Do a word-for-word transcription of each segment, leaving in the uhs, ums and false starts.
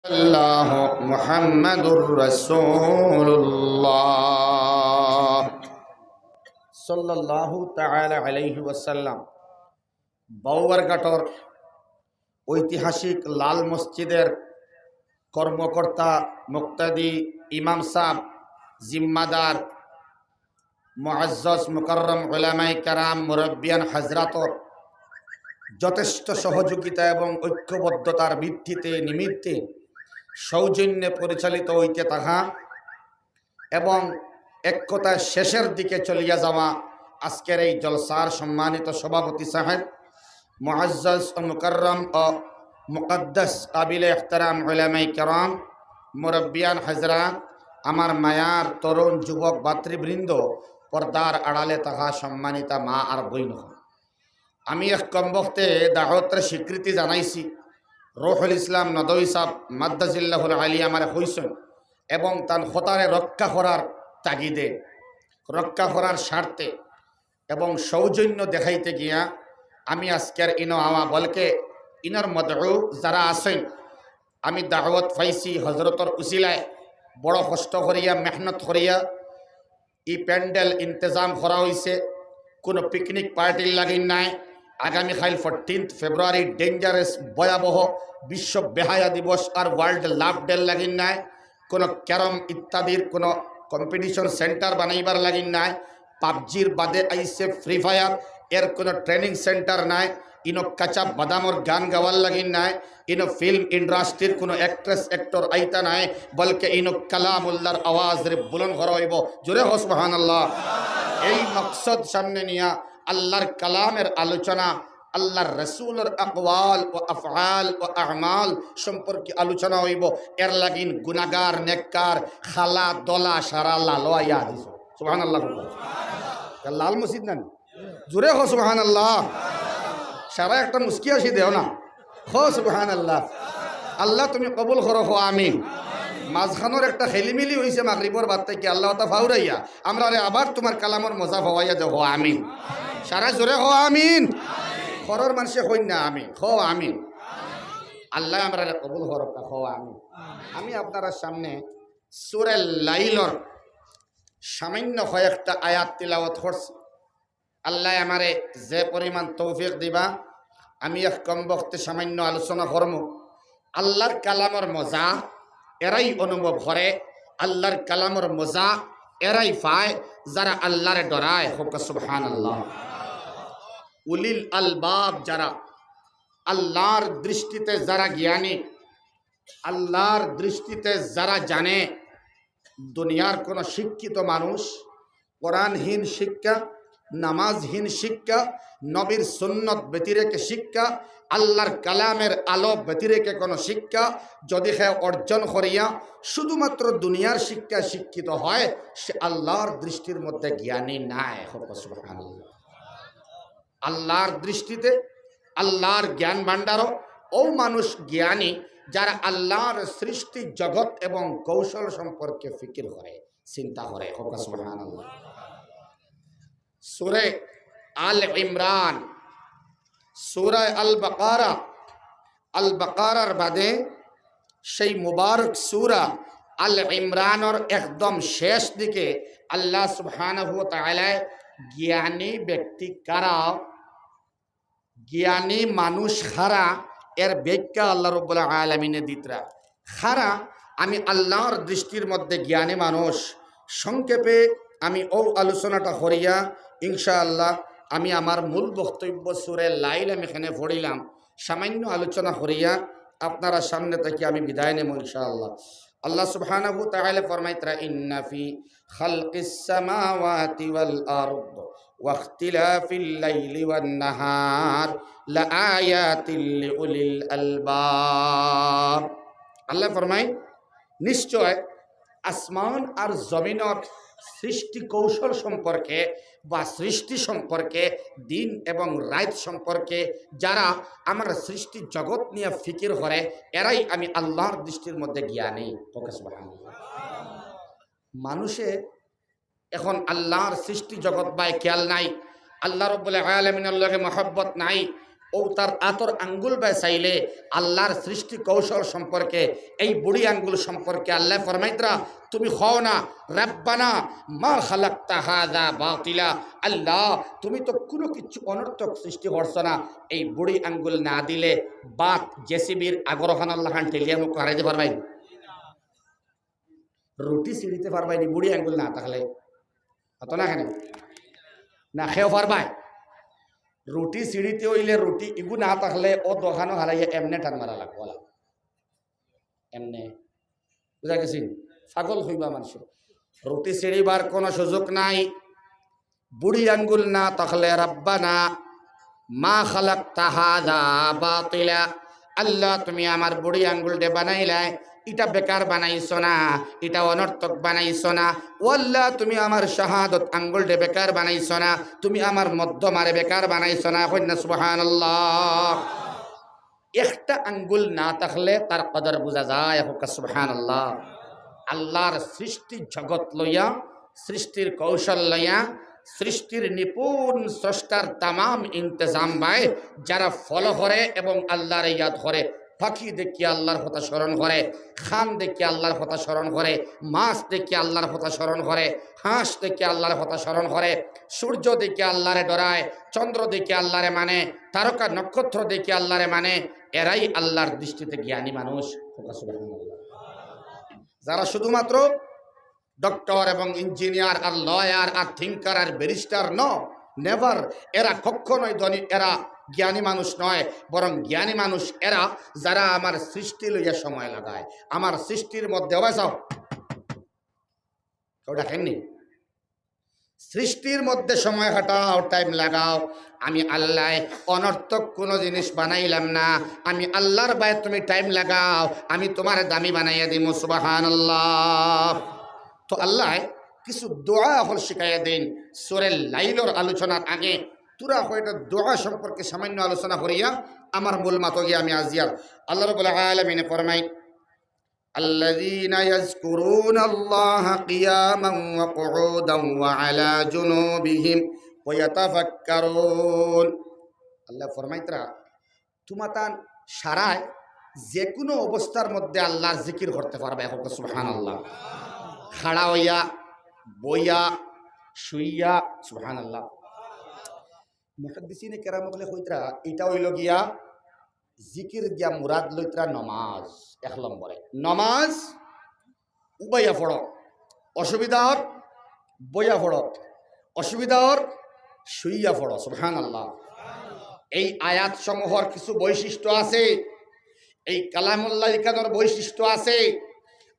আল্লাহ মুহাম্মাদুর রাসূলুল্লাহ সাল্লাল্লাহু তাআলা আলাইহি ওয়াসাল্লাম। বাউয়ারঘাটর ঐতিহাসিক লাল মসজিদের কর্মকর্তা, মুক্তাদি, ইমাম সাহেব, জিম্মাদার, মুআজ্জাজ মুকাররম উলামায়ে কেরাম, মুরব্বিয়ান হাজরাতর যথেষ্ট সহযোগিতা এবং ঐক্যবদ্ধতার ভিত্তিতে, নিমিত্তে, সৌজন্যে পরিচালিত অইতে থাকা এবং এক কথায় শেষের দিকে চলিয়া যাওয়া আজকের এই জলসার সম্মানিত সভাপতি সাহেব, মুআজ্জাজ ও মুকাররম ও মুকাদ্দাস কাবিলে ইহতারাম উলামায়ে কেরাম, মুরব্বিয়ান হাজরাত, আমার মায়ার তরুণ যুবক ভাতৃবৃন্দ, পর্দার আড়ালে থাকা সম্মানিতা মা আর বইন, আমি এক কমবখতে দাওয়াতর স্বীকৃতি জানাইছি। রুহুল ইসলাম নদভী সাহেব মাদ্দাজিল্লাহুল আলী আমারে কইছইন এবং তান কথারে রক্ষা করার তাগিদে, রক্ষা করার স্বার্থে এবং সৌজন্য দেখাইতে গিয়া আমি আজকের ইনো আওয়া, বলকে ইনোর মদউ যারা আছইন, আমি দাওয়াত পাইছি হজরতর উসিলায়, বড় কষ্ট করিয়া, মেহনত করিয়া ই প্যান্ডেল ইন্তেজাম করা অইছে। কোনো পিকনিক পার্টির লাগিন নায়। আগামীকাইল ফোরটিন্থ ফেব্রুয়ারি ডেঞ্জারাস, ভয়াবহ বিশ্ব বেহায়া দিবস আর ওয়ার্ল্ড লাভ ডের লাগিন নায়। কোনো ক্যারম ইত্যাদির কোনো কম্পিটিশন সেন্টার বানাইবার লাগিন নায়। পাবজির বাদে আইছে ফ্রি ফায়ার, এর কোনো ট্রেনিং সেন্টার নাই। ইনো কাঁচা বাদামর গান গাওয়ার লাগিন নাই, ইনো ফিল্ম ইন্ডাস্ট্রির কোনো অ্যাক্ট্রেস অ্যাক্টর আইতা নাই, বলকে ইনো কালামুল্লাহর আওয়াজরে বুলন্দ করা অইবো। জোরে কও সুবহানাল্লাহ। এই মকসদ সামনে নিয়া আল্লাহর কালামের আলোচনা, আল্লাহর রসুলর আকওয়াল ও আফআল ও আমাল সম্পর্কে আলোচনা অইবো। এর লাগিন গুনাগার, নেককার, খালা, দলা, সারা লালো আইয়া দিছো। সুবহানাল্লাহ। লাল মসজিদ না নি? জোরে কও সুবহানাল্লাহ। সারা একটা মুস্কি আসি দেও না, কও সুবহানাল্লাহ। আল্লাহ তুমি কবুল করো, কও আমিন। মাঝখানোর একটা খেলিমিলি অইছে মাগরিবর বাদ থাকি, আল্লাহ ওটা ফাউরাইয়া আমরারে আবার তোমার কালামর মজা পাওয়াইয়া দেও, কও আমিন। সারা জোরে কও আমিন। ঘরর মানষে কইন না আমিন, কও আমিন। আল্লাহ আমরারে কবুল করো, কও আমিন। আমি আপনারার সামনে সূরা লাইলর সামান্য কয়েকটা আয়াত তিলাওয়াত করছি। আল্লায় আমারে যে পরিমাণ তৌফিক দিবা, আমি এক কমবখতে সামান্য আলোচনা করমু। আল্লাহর কালামর মজা এরাই অনুভব করে, আল্লাহর কালামর মজা এরাই পায়, যারা আল্লাহরে ডরায়। কও সুবহানাল্লাহ। উলিল আলবাব যারা, আল্লাহর দৃষ্টিতে যারা জ্ঞানী, আল্লাহর দৃষ্টিতে যারা জানে, দুনিয়ার কোনো শিক্ষিত মানুষ কোরআনহীন শিক্ষা, নামাজহীন শিক্ষা, নবীর সুন্নত ব্যতিরেকে শিক্ষা, আল্লাহর কালামের আলো ব্যতিরেকে কোনো শিক্ষা যদি সে অর্জন করিয়া শুধুমাত্র দুনিয়ার শিক্ষায় শিক্ষিত হয়, সে আল্লাহর দৃষ্টির মধ্যে জ্ঞানী নায়। কও সুবহানাল্লাহ। আল্লাহর দৃষ্টিতে, আল্লাহর জ্ঞান ভাণ্ডারও ও মানুষ জ্ঞানী, যারা আল্লাহর সৃষ্টি জগৎ এবং কৌশল সম্পর্কে ফিকির করে, চিন্তা করে। কও সুবহানাল্লাহ। সূরা আল ইমরান, সূরা আল বাকারা, আল বাকারার বাদে সেই মুবারক সূরা আল ইমরানর একদম শেষ দিকে আল্লাহ সুবহানাহু ওয়া তাআলায় জ্ঞানী ব্যক্তি কারা, জ্ঞানী মানুষ কারা, এর ব্যাখ্যা আল্লাহ রাব্বুল আলামিনে দিতরা। কারা, আমি আল্লাহর দৃষ্টির মধ্যে জ্ঞানী মানুষ। সংক্ষেপে আমি ও আলোচনাটা করিয়া ইনশাআল্লাহ আমি আমার মূল বক্তব্য সূরা লাইল আমি এখানে পড়িলাম, সামান্য আলোচনা করিয়া আপনারা সামনে থাকি আমি বিদায় নেব ইনশাআল্লাহ। আল্লাহ সুবহানাহু ওয়া তাআলা ফরমাইতরা, ইন্না ফি খালকিস সামাওয়াতি ওয়াল আরদ ওয়াখতিলাফিল লাইলি ওয়ান নাহার লাআয়াতিল লিউলিল আলবাব। আল্লাহ ফরমায়, নিশ্চয় আসমান আর জমিনর সৃষ্টি কৌশল সম্পর্কে বা সৃষ্টি সম্পর্কে, দিন এবং রাত সম্পর্কে যারা আমার সৃষ্টি জগৎ নিয়া ফিকির করে, এরাই আমি আল্লাহর দৃষ্টির মধ্যে জ্ঞানী। কও সুবহানাল্লাহ। মানুষে এখন আল্লাহর সৃষ্টি জগৎ বায় খেয়াল নাই, আল্লাহ রাব্বুল আলামিনর লগে মহব্বত নাই, ও তার আতর আঙ্গুল বায় চাইলে আল্লাহর সৃষ্টি কৌশল সম্পর্কে, এই বুড়ি আঙ্গুল সম্পর্কে আল্লায় ফরমাইতরা, "তুমি কও না, রাব্বানা মা খালাকতা হাযা বাতিলা।" আল্লাহ, তুমি তো কুনু কিচ্ছু অনর্থক সৃষ্টি করছো না। এই বুড়ি আঙ্গুল না দিলে বাত জেসিবির আগর খানার লাখান ঠেলিয়া মুখ হারাইতে পারবায় নি। রুটি ছিঁড়িতে পারবায় নি বুড়ি আঙ্গুল না থাকলে। অত না কেনে? না, কেউ পারবায়? রুটি ছিঁড়িতে অইলে রুটি ইগু না থাকলে অউ দুখানও হারাইয়া এমনে টান মারা লাগবো, অলা। এমনে। বুঝা গেছে? পাগল অইবা মানুষ। রুটি ছিঁড়িবার কোনো সুযোগ নাই। বুড়ি আঙ্গুল না থাকলে রাব্বানা মা খালাকতা হাযা বাতিলা। আল্লাহ, তুমি আমার বুড়ি আঙ্গুলটা বানাইলায়, ইটা বেকার বানাইছো না, ইটা অনর্থক বানাইছো না। ও আল্লাহ, তুমি আমার শাহাদত আঙ্গুলটা বেকার বানাইছো না, তুমি আমার মধ্যমারে বেকার বানাইছো না। কইন না সুবহানাল্লাহ। একটা আঙ্গুল না থাকলে তার কদর বুঝা যায়। কউক্কা সুবহানাল্লাহ। আল্লাহর সৃষ্টি জগৎ লইয়া, সৃষ্টির কৌশল লইয়া, সৃষ্টির নিপুণ স্রষ্টার তামাম ইন্তেজাম বায় যারা ফলো করে এবং আল্লাহরে ইয়াদ করে, পাখি দেখিয়া আল্লাহর কথা স্মরণ করে, খান দেখিয়া আল্লাহর কথা স্মরণ করে, মাছ দেখিয়া আল্লাহর কথা স্মরণ করে, হাঁস দেখিয়া আল্লাহর কথা স্মরণ করে, সূর্য দেখিয়া আল্লাহরে ডরায়, চন্দ্র দেখিয়া আল্লাহরে মানে, তারকা নক্ষত্র দেখিয়া আল্লাহরে মানে, এরাই আল্লাহর দৃষ্টিতে জ্ঞানী মানুষ। কউক্কা সুবহানাল্লাহ। যারা শুধুমাত্র ডক্টর এবং ইঞ্জিনিয়ার আর লয়ার আর থিঙ্কার আর ব্যারিস্টার, no, never, এরা কখনোই ধনী, এরা জ্ঞানী মানুষ নয়, বরং জ্ঞানী মানুষ এরা যারা আমার সৃষ্টি লইয়া সময় লাগায়, আমার সৃষ্টির মধ্যে। ওবা চাও, কেউ ডাকেননি? সৃষ্টির মধ্যে সময় কাটাও, টাইম লাগাও। আমি আল্লায় অনর্থক কোনো জিনিস বানাইলাম না। আমি আল্লাহর বায় তুমি টাইম লাগাও, আমি তুমারে দামি বানাইয়া দিমু। সুবহানাল্লাহ। তো আল্লায় কিছু দোয়া অকল শিখাইয়া দেইন। সূরা লাইলর আলোচনার আগে থুড়া কয়টা দোয়া সম্পর্কে সামান্য আলোচনা করিয়া আমার মূল মাতো গিয়া আমি আজিয়ার। আল্লাহ রাব্বুল আলামিনে ফরমাইন, الذين يذكرون الله قياما وقعودا وعلى جنوبهم ويتفكرون। আল্লায় ফরমাইতরা, তুমাতান সারায় যেকুনু অবস্থার মধ্যে আল্লাহর জিকির করতে পারবায়। কউক্কা সুবহানাল্লাহ। খাড়া অইয়া, বইয়া, শুইয়া, সুবহানাল্লাহ। মুহাদ্দিসিনে কেরাম অকলে কইতরা, ইটা অইলো গিয়া জিকির দিয়া মুরাদ লইতরা নমাজ, এক নম্বরে। নমাজ উবাইয়া পড়ো, অসুবিধা অর বইয়া পড়ো, অসুবিধা অর শুইয়া পড়ো। সুবহানাল্লাহ। এই আয়াত সমূহর কিছু বৈশিষ্ট্য আছে, এই কালামুল্লাহ ইখানর বৈশিষ্ট্য আছে।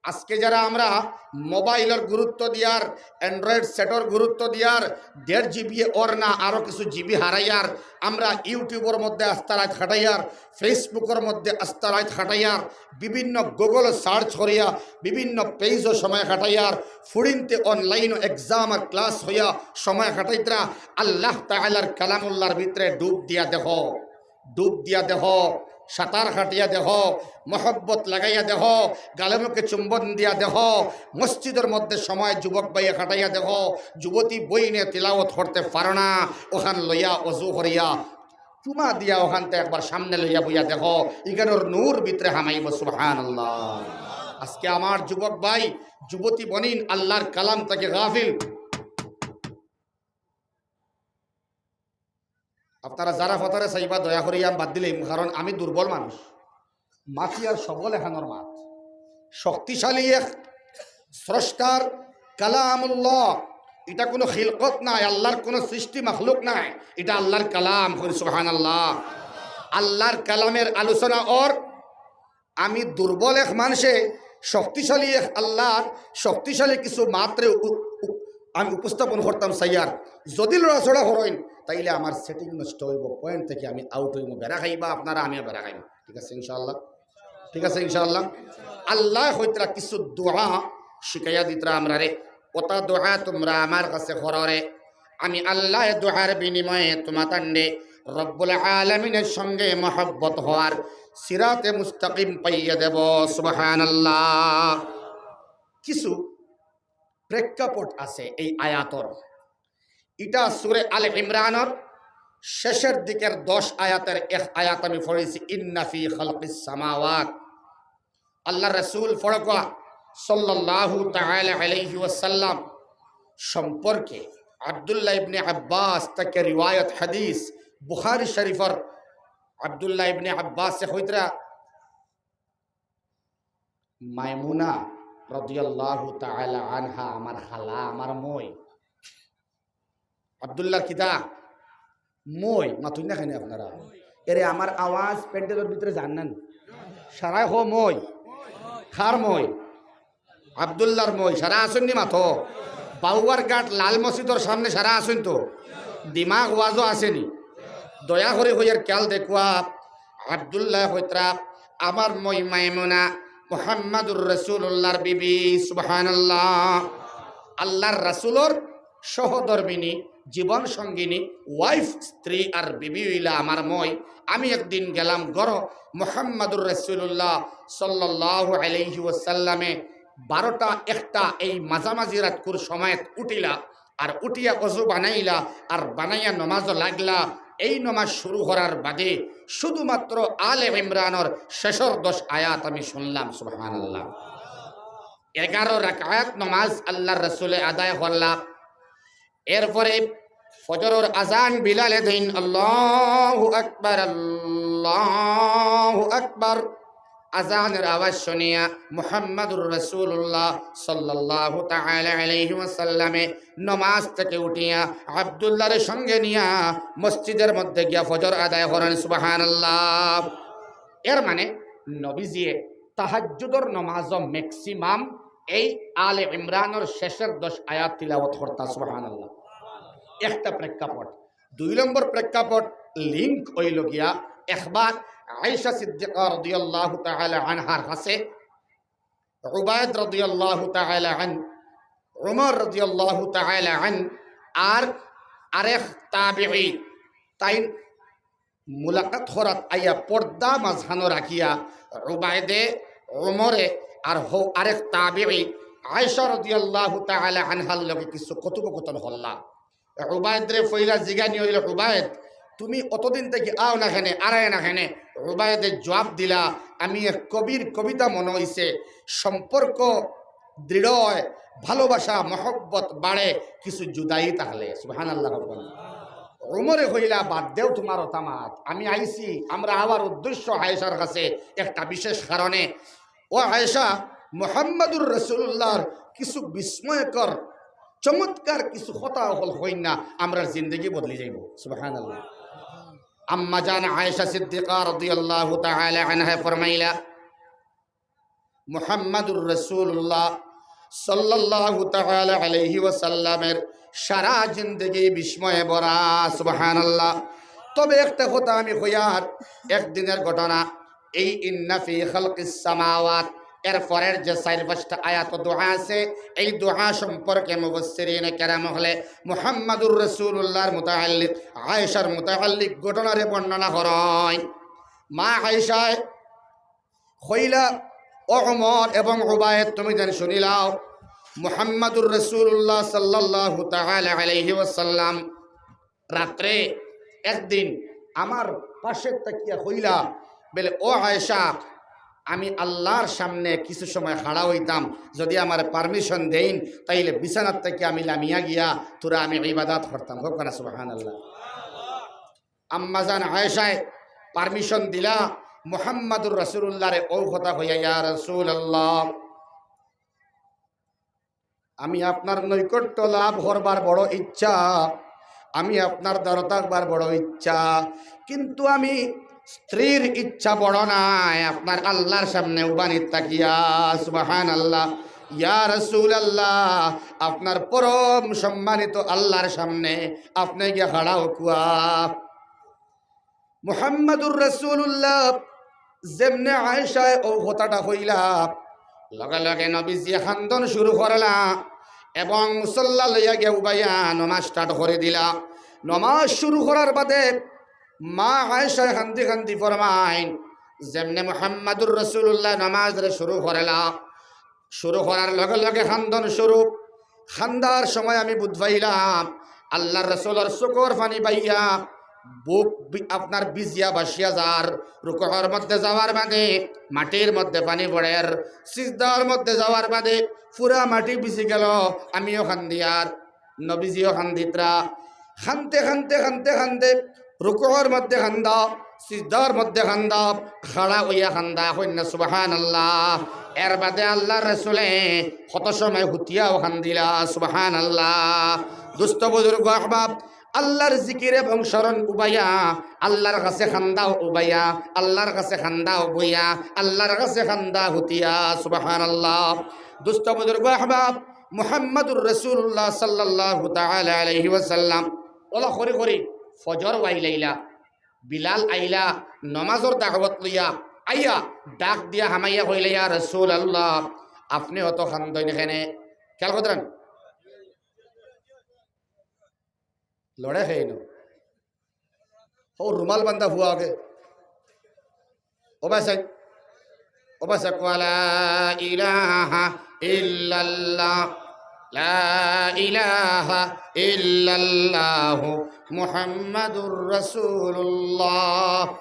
আজকে যারা আমরা মোবাইলর গুরুত্ব দিয়ার, অ্যান্ড্রয়েড সেটর গুরুত্ব দিয়ার, দেড় জিবি অর না আরো কিছু জিবি হারাইয়ার, আমরা ইউটিউবর মধ্যে আস্তা রাইত কাটাইয়ার, ফেসবুকর মধ্যে আস্তা রাইত কাটাইয়ার, বিভিন্ন গুগল সার্চ করিয়া বিভিন্ন পেজও সময় কাটাইয়ার, ফুড়িন্তে অনলাইনও এক্সাম আর ক্লাস অইয়া সময় কাটাইতরা। আল্লাহ তাআলার কালামুল্লাহর ভিতরে ডুব দিয়া দেখো, ডুব দিয়া দেখো, সাঁতার কাটিয়া দেখো, মহব্বত লাগাইয়া দেখো, গালে মুখে চুম্বন দিয়া দেখো, মসজিদর মধ্যে সময় যুবক ভাইয়ে কাটাইয়া দেখো, যুবতী বইনে তিলাওত করতে পারো না, অখান লইয়া অজু করিয়া চুমা দিয়া অখানতে একবার সামনে লইয়া বইয়া দেখো, ইখানর নূর ভিতরে হামাইবো। সুবহানাল্লাহ। আজকে আমার যুবক ভাই, যুবতী বইন আল্লাহর কালাম থাকি গাফিল। আপনারা যারা ফতারে চাইবা দয়া করি আমি বাদ দিলাইমু, কারণ আমি দুর্বল মানুষ। মাতি আর সবল এখানর মাত। শক্তিশালী এক স্রষ্টার কালামুল্লাহ। ইটা কুনু খিলকত নায়, আল্লাহর কুনু সৃষ্টি মখলুক নায়, ইটা আল্লাহর কালাম। কইন সুবহানাল্লাহ। আল্লাহর কালামের আলোচনা অর আমি দুর্বল এক মানষে শক্তিশালী এক আল্লাহর শক্তিশালী কিছু মাতরে উ-, উ-, আমি উপস্থাপন করতাম চাইয়ার। যদি লড়াচড়া করইন, তাইলে আমার সেটিং নষ্ট অইবো, পয়েন্ট থাকি আমি আউট অইমু, বেড়া খাইবা আপনারা, আমিও বেড়া খাইমু। ঠিক আছে ইনশাআল্লাহ? ঠিক আছে ইনশাআল্লাহ? আল্লায় কইতরা কিছু দোয়া শিখাইয়া দিতরা আমরারে, অতা দোয়া তুমরা আমার কাছে কররে, আমি আল্লায় দোয়ার বিনিময়ে তুমাতানরে রব্বুল আলামিনের সঙ্গে মহব্বত অওয়ার সিরাতে মুস্তাকিম পাইয়া দেব। সুবহানাল্লাহ। কিছু প্রেক্ষাপট আছে এই আয়াতর। ইটা সূরা আলে ইমরানর শেষের দিকের দশ আয়াতের এক আয়াত আমি পড়ছি, ইন্না ফি খালকিস সামাওয়াত। আল্লাহর রাসূল ফড়কওয়া সাল্লাল্লাহু তাআলা আলাইহি ওয়াসাল্লাম সম্পর্কে আব্দুল্লাহ ইবনে আব্বাস তাকে রিওয়ায়াত হাদিস, বুখারী শরীফর আব্দুল্লাহ ইবনে আব্বাসে কইতরা, মাইমুনা রাদিয়াল্লাহু তাআলা আনহা আমার খালা, আমার মই। আব্দুল্লাহর কিতা? মই। মাতুন না কেনে আপনারা? এরে, আমার আওয়াজ প্যান্ডেলর ভিতরে যার না নি? সারায় কও মই। কার মই? আব্দুল্লাহর মই। সারা আছইন নি মাতো? বাউয়ারঘাট লাল মসজিদর সামনে সারা আছইন তো? দিমাগ ওয়াজও আছে নি? দয়া করি কইয়ার খেয়াল দেখবা, আব্দুল্লাহ কইতরা, আমার মই মাইমুনা, মুহাম্মাদুর রাসূলুল্লাহর বিবি। সুবহানাল্লাহ। আল্লাহর রাসূলর সহধর্মিনী, জীবন সঙ্গিনী, ওয়াইফ, স্ত্রী আর বিবি অইলা আমার মই। আমি একদিন গেলাম ঘরো, মুহাম্মাদুর রাসূলুল্লাহ সাল্লাল্লাহু আলাইহি ওয়াসাল্লামে বারোটা একটা এই মাঝামাঝি রাতকুর সময়ত উঠিলা, আর উঠিয়া অজু বানাইলা, আর বানাইয়া নমাজও লাগলা। এই নমাজ শুরু করার বাদে শুধুমাত্র আলে ইমরানর শেষর দশ আয়াত আমি শুনলাম। সুবহানাল্লাহ। এগারো রাকাত নমাজ আল্লাহর রাসূলে আদায় করলা। এরপরে ফজরর আজান বিলালে দেইন, আল্লাহু আকবার, আল্লাহু আকবার। আজানের আওয়াজ শুনিয়া মুহাম্মাদুর রাসূলুল্লাহ সাল্লাল্লাহু তাআলা আলাইহি ওয়াসাল্লামে নমাজ থেকে উঠিয়া আব্দুল্লাহরে সঙ্গে নিয়া মসজিদের মধ্যে গিয়া ফজর আদায় করেন। সুবহানাল্লাহ। এর মানে নবীজিয়ে তাহাজ্জুদর নমাজও ম্যাক্সিমাম এই আলে ইমরানর শেষের দশ আয়াত তিলাওয়াত করতা। সুবহানাল্লাহ। একটা প্রেক্ষাপট। দুই নম্বর প্রেক্ষাপট, লিংক অইল গিয়া, একবার আয়েশা সিদ্দিকা রাদিয়াল্লাহু তাআলা আনহার কাছে উবায়দ রাদিয়াল্লাহু তাআলা আন, উমর রাদিয়াল্লাহু তাআলা আন, আর আরেক তাবিঈ, তাইন মুলাকাত করাত আইয়া পর্দা মাঝখানো রাখিয়া উবায়দে, উমরে আর হউ আরেক তাবিঈ আয়েশা রাদিয়াল্লাহু তাআলা আনহার লগে কিছু কথোপকথন করলা। উবায়দরে ফইলা জিগানি অইল, "উবায়দ, তুমি অতদিন থাকি আও না কেনে, আরায় না কেনে?" উবায়দে জবাব দিলা, "আমি এক কবির কবিতা মনো অইছে, সম্পর্ক দৃঢ় অয়, ভালোবাসা মহব্বত বাড়ে কিছু জুদাই থাকলে।" সুবহানাল্লাহ। উমরে কইলা, "বাদ দেও তুমার অতা মাত, আমি আইছি, আমরা আওয়ার উদ্দেশ্য আয়েশার কাছে একটা বিশেষ কারণে।" ও আয়েশা, মুহাম্মাদুর রাসূলুল্লাহর কিছু বিস্ময়কর, চমৎকার কিছু কথা অকল কইন না, আমরার জিন্দেগি বদলি যাইব। সুবহানাল্লাহ। আম্মা জান আয়েশা সিদ্দিকা রাদিয়াল্লাহু তাআলা আনহা ফরমাইলা, মুহাম্মাদুর রাসূলুল্লাহ সাল্লাল্লাহু তাআলা আলাইহি ওয়াসাল্লামের সারা জিন্দেগি বিস্ময়ে ভরা। সুবহানাল্লাহ। তবে একটা কথা আমি কইয়ার, একদিনের ঘটনা, এই ইন্না ফি খালকিস সামাওয়াত, এর পরের যে চাইর পাঁচটা আয়াত দোয়া আছে, এই দোয়া সম্পর্কে মুফাসসিরিনে কেরাম অকলে মুহাম্মাদুর রাসূলুল্লাহর মুতাআল্লিক, আয়েশার মুতাআল্লিক ঘটনারে বর্ণনা করইন। মা আয়েশায় কইলা, "ও ওমর এবং উবায়েদ, তুমি যেন শুনিলাও, মুহাম্মাদুর রাসূলুল্লাহ সাল্লাল্লাহু তাআলা আলাইহি ওয়াসাল্লাম রাত্রে একদিন আমার পাশে থাকিয়া কইলা, বলে, 'ও আয়েশা, আমি আল্লাহর সামনে কিছু সময় খাড়া অইতাম, যদি আমারে পারমিশন দেইন, তাইলে বিছানার থাকি আমি লামিয়া গিয়া তোরা আমি ইবাদত করতাম।'" কউক্কা না সুবহানাল্লাহ। আম্মাজান আয়েশায় পারমিশন দিলা মুহাম্মাদুর রাসূলুল্লাহরে অউ কথা কইয়া, "ইয়া রাসূলুল্লাহ, আমি আপনার নৈকট্য লাভ করবার বড় ইচ্ছা, আমি আপনার দ্বারো থাকবার বড় ইচ্ছা, কিন্তু আমি স্ত্রীর ইচ্ছা বড় নায়, আপনার আল্লাহর সামনে উবানিত থাকিয়া।" সুবহানাল্লাহ। ইয়া রাসূলুল্লাহ, আপনার পরম সম্মানিত আল্লাহর সামনে আপনে গিয়া খাড়া অউক্কা। মুহাম্মাদুর রাসূলুল্লাহ যেমনে আয়েশায় অউ কথাটা কইলা, লগে লগে নবীজিয়ে কান্দন শুরু করলা এবং মুসল্লা লইয়া গিয়া উবাইয়া নমাজ start করি দিলা। নমাজ শুরু করার বাদে মা আয়েশায় কান্দি কান্দি ফরমাইন, যেমনে মুহাম্মাদুর রাসূলুল্লাহ নমাজরে শুরু করলা, শুরু করার লগে লগে কান্দন শুরু। কান্দার সময় আমি বুঝ পাইলাম, আল্লাহর রাসূলর চকুর পানি বাইয়া বুক বি-, আপনার ভিজিয়া ভাসিয়া যার, রুকুর মধ্যে যাওয়ার বাদে মাটির মধ্যে পানি পড়ের, সিজদার মধ্যে যাওয়ার বাদে পুরা মাটি ভিজি গেল, আমিও কান্দিয়ার, নবীজিও কান্দিত্রা। কানতে কানতে কানতে কানতে রুকুর মধ্যে কান্দা, সিজদার মধ্যে কান্দা, খাড়া অইয়া কান্দা, কইন না সুবহানাল্লাহ। এর বাদে আল্লাহর রাসূলে কত সময় হুতিয়াও কান্দিলা, সুবহানাল্লাহ। দোস্ত বুজুর্গ আহবাব, আল্লাহর জিকির এবং স্মরণ উবাইয়া, আল্লাহর কাছে কান্দাও উবাইয়া, আল্লাহর কাছে কান্দাও বইয়া, আল্লাহর কাছে কান্দা হুতিয়া, সুবহানাল্লাহ। দোস্ত বুজুর্গ আহবাব, মুহাম্মাদুর রাসূলুল্লাহ সাল্লাল্লাহু তাআলা আলাইহি ওয়াসাল্লাম অলা করি করি ফজর অইলাইলা, বিলাল আইলা, নমাজর দাওয়াত লইয়া আইয়া ডাক দিয়া হামাইয়া কইলা, "ইয়া রাসূলুল্লাহ, আপনে অত কান্দইন কেনে?" খেয়াল করইন, লড়ে খেয়ে নো। ও রুমাল বান্ধা হুয়া আগে। ও ভাই সাহেব, ও ভাই সাহেব, ওয়ালা ইলাহা ইল্লাল্লাহ, লা ইলাহা ইল্লাল্লাহু মুহাম্মাদুর রাসূলুল্লাহ।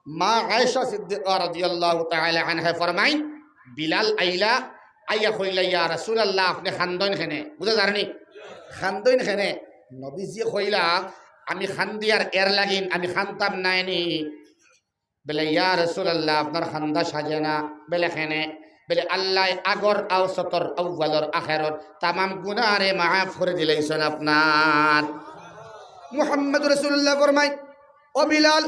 মা আয়েশা সিদ্দিকা রাদিয়াল্লাহু তাআলা আনহা ফরমাইন, বিলাল আইলা, আইয়া কইলা, "ইয়া রাসূলুল্লাহ, আপনে কান্দইন কেনে?" বুঝা যারনি? "কান্দইন কেনে?" নবীজি কইলা, "আমি কান্দিয়ার এর লাগিন, আমি কানতাম নায়নি।" বলে, "ইয়া রাসূলুল্লাহ, আপনার কান্দা সাজে না।" বলে, "কেনে?" বলে, "আল্লায় আগর আওসতর আউয়ালর আখেরর তামাম গুনারে মাফ করি দিলাইছইন আপনার।" মুহাম্মদ রাসূলুল্লাহ ফরমাইন, "ও বিলাল,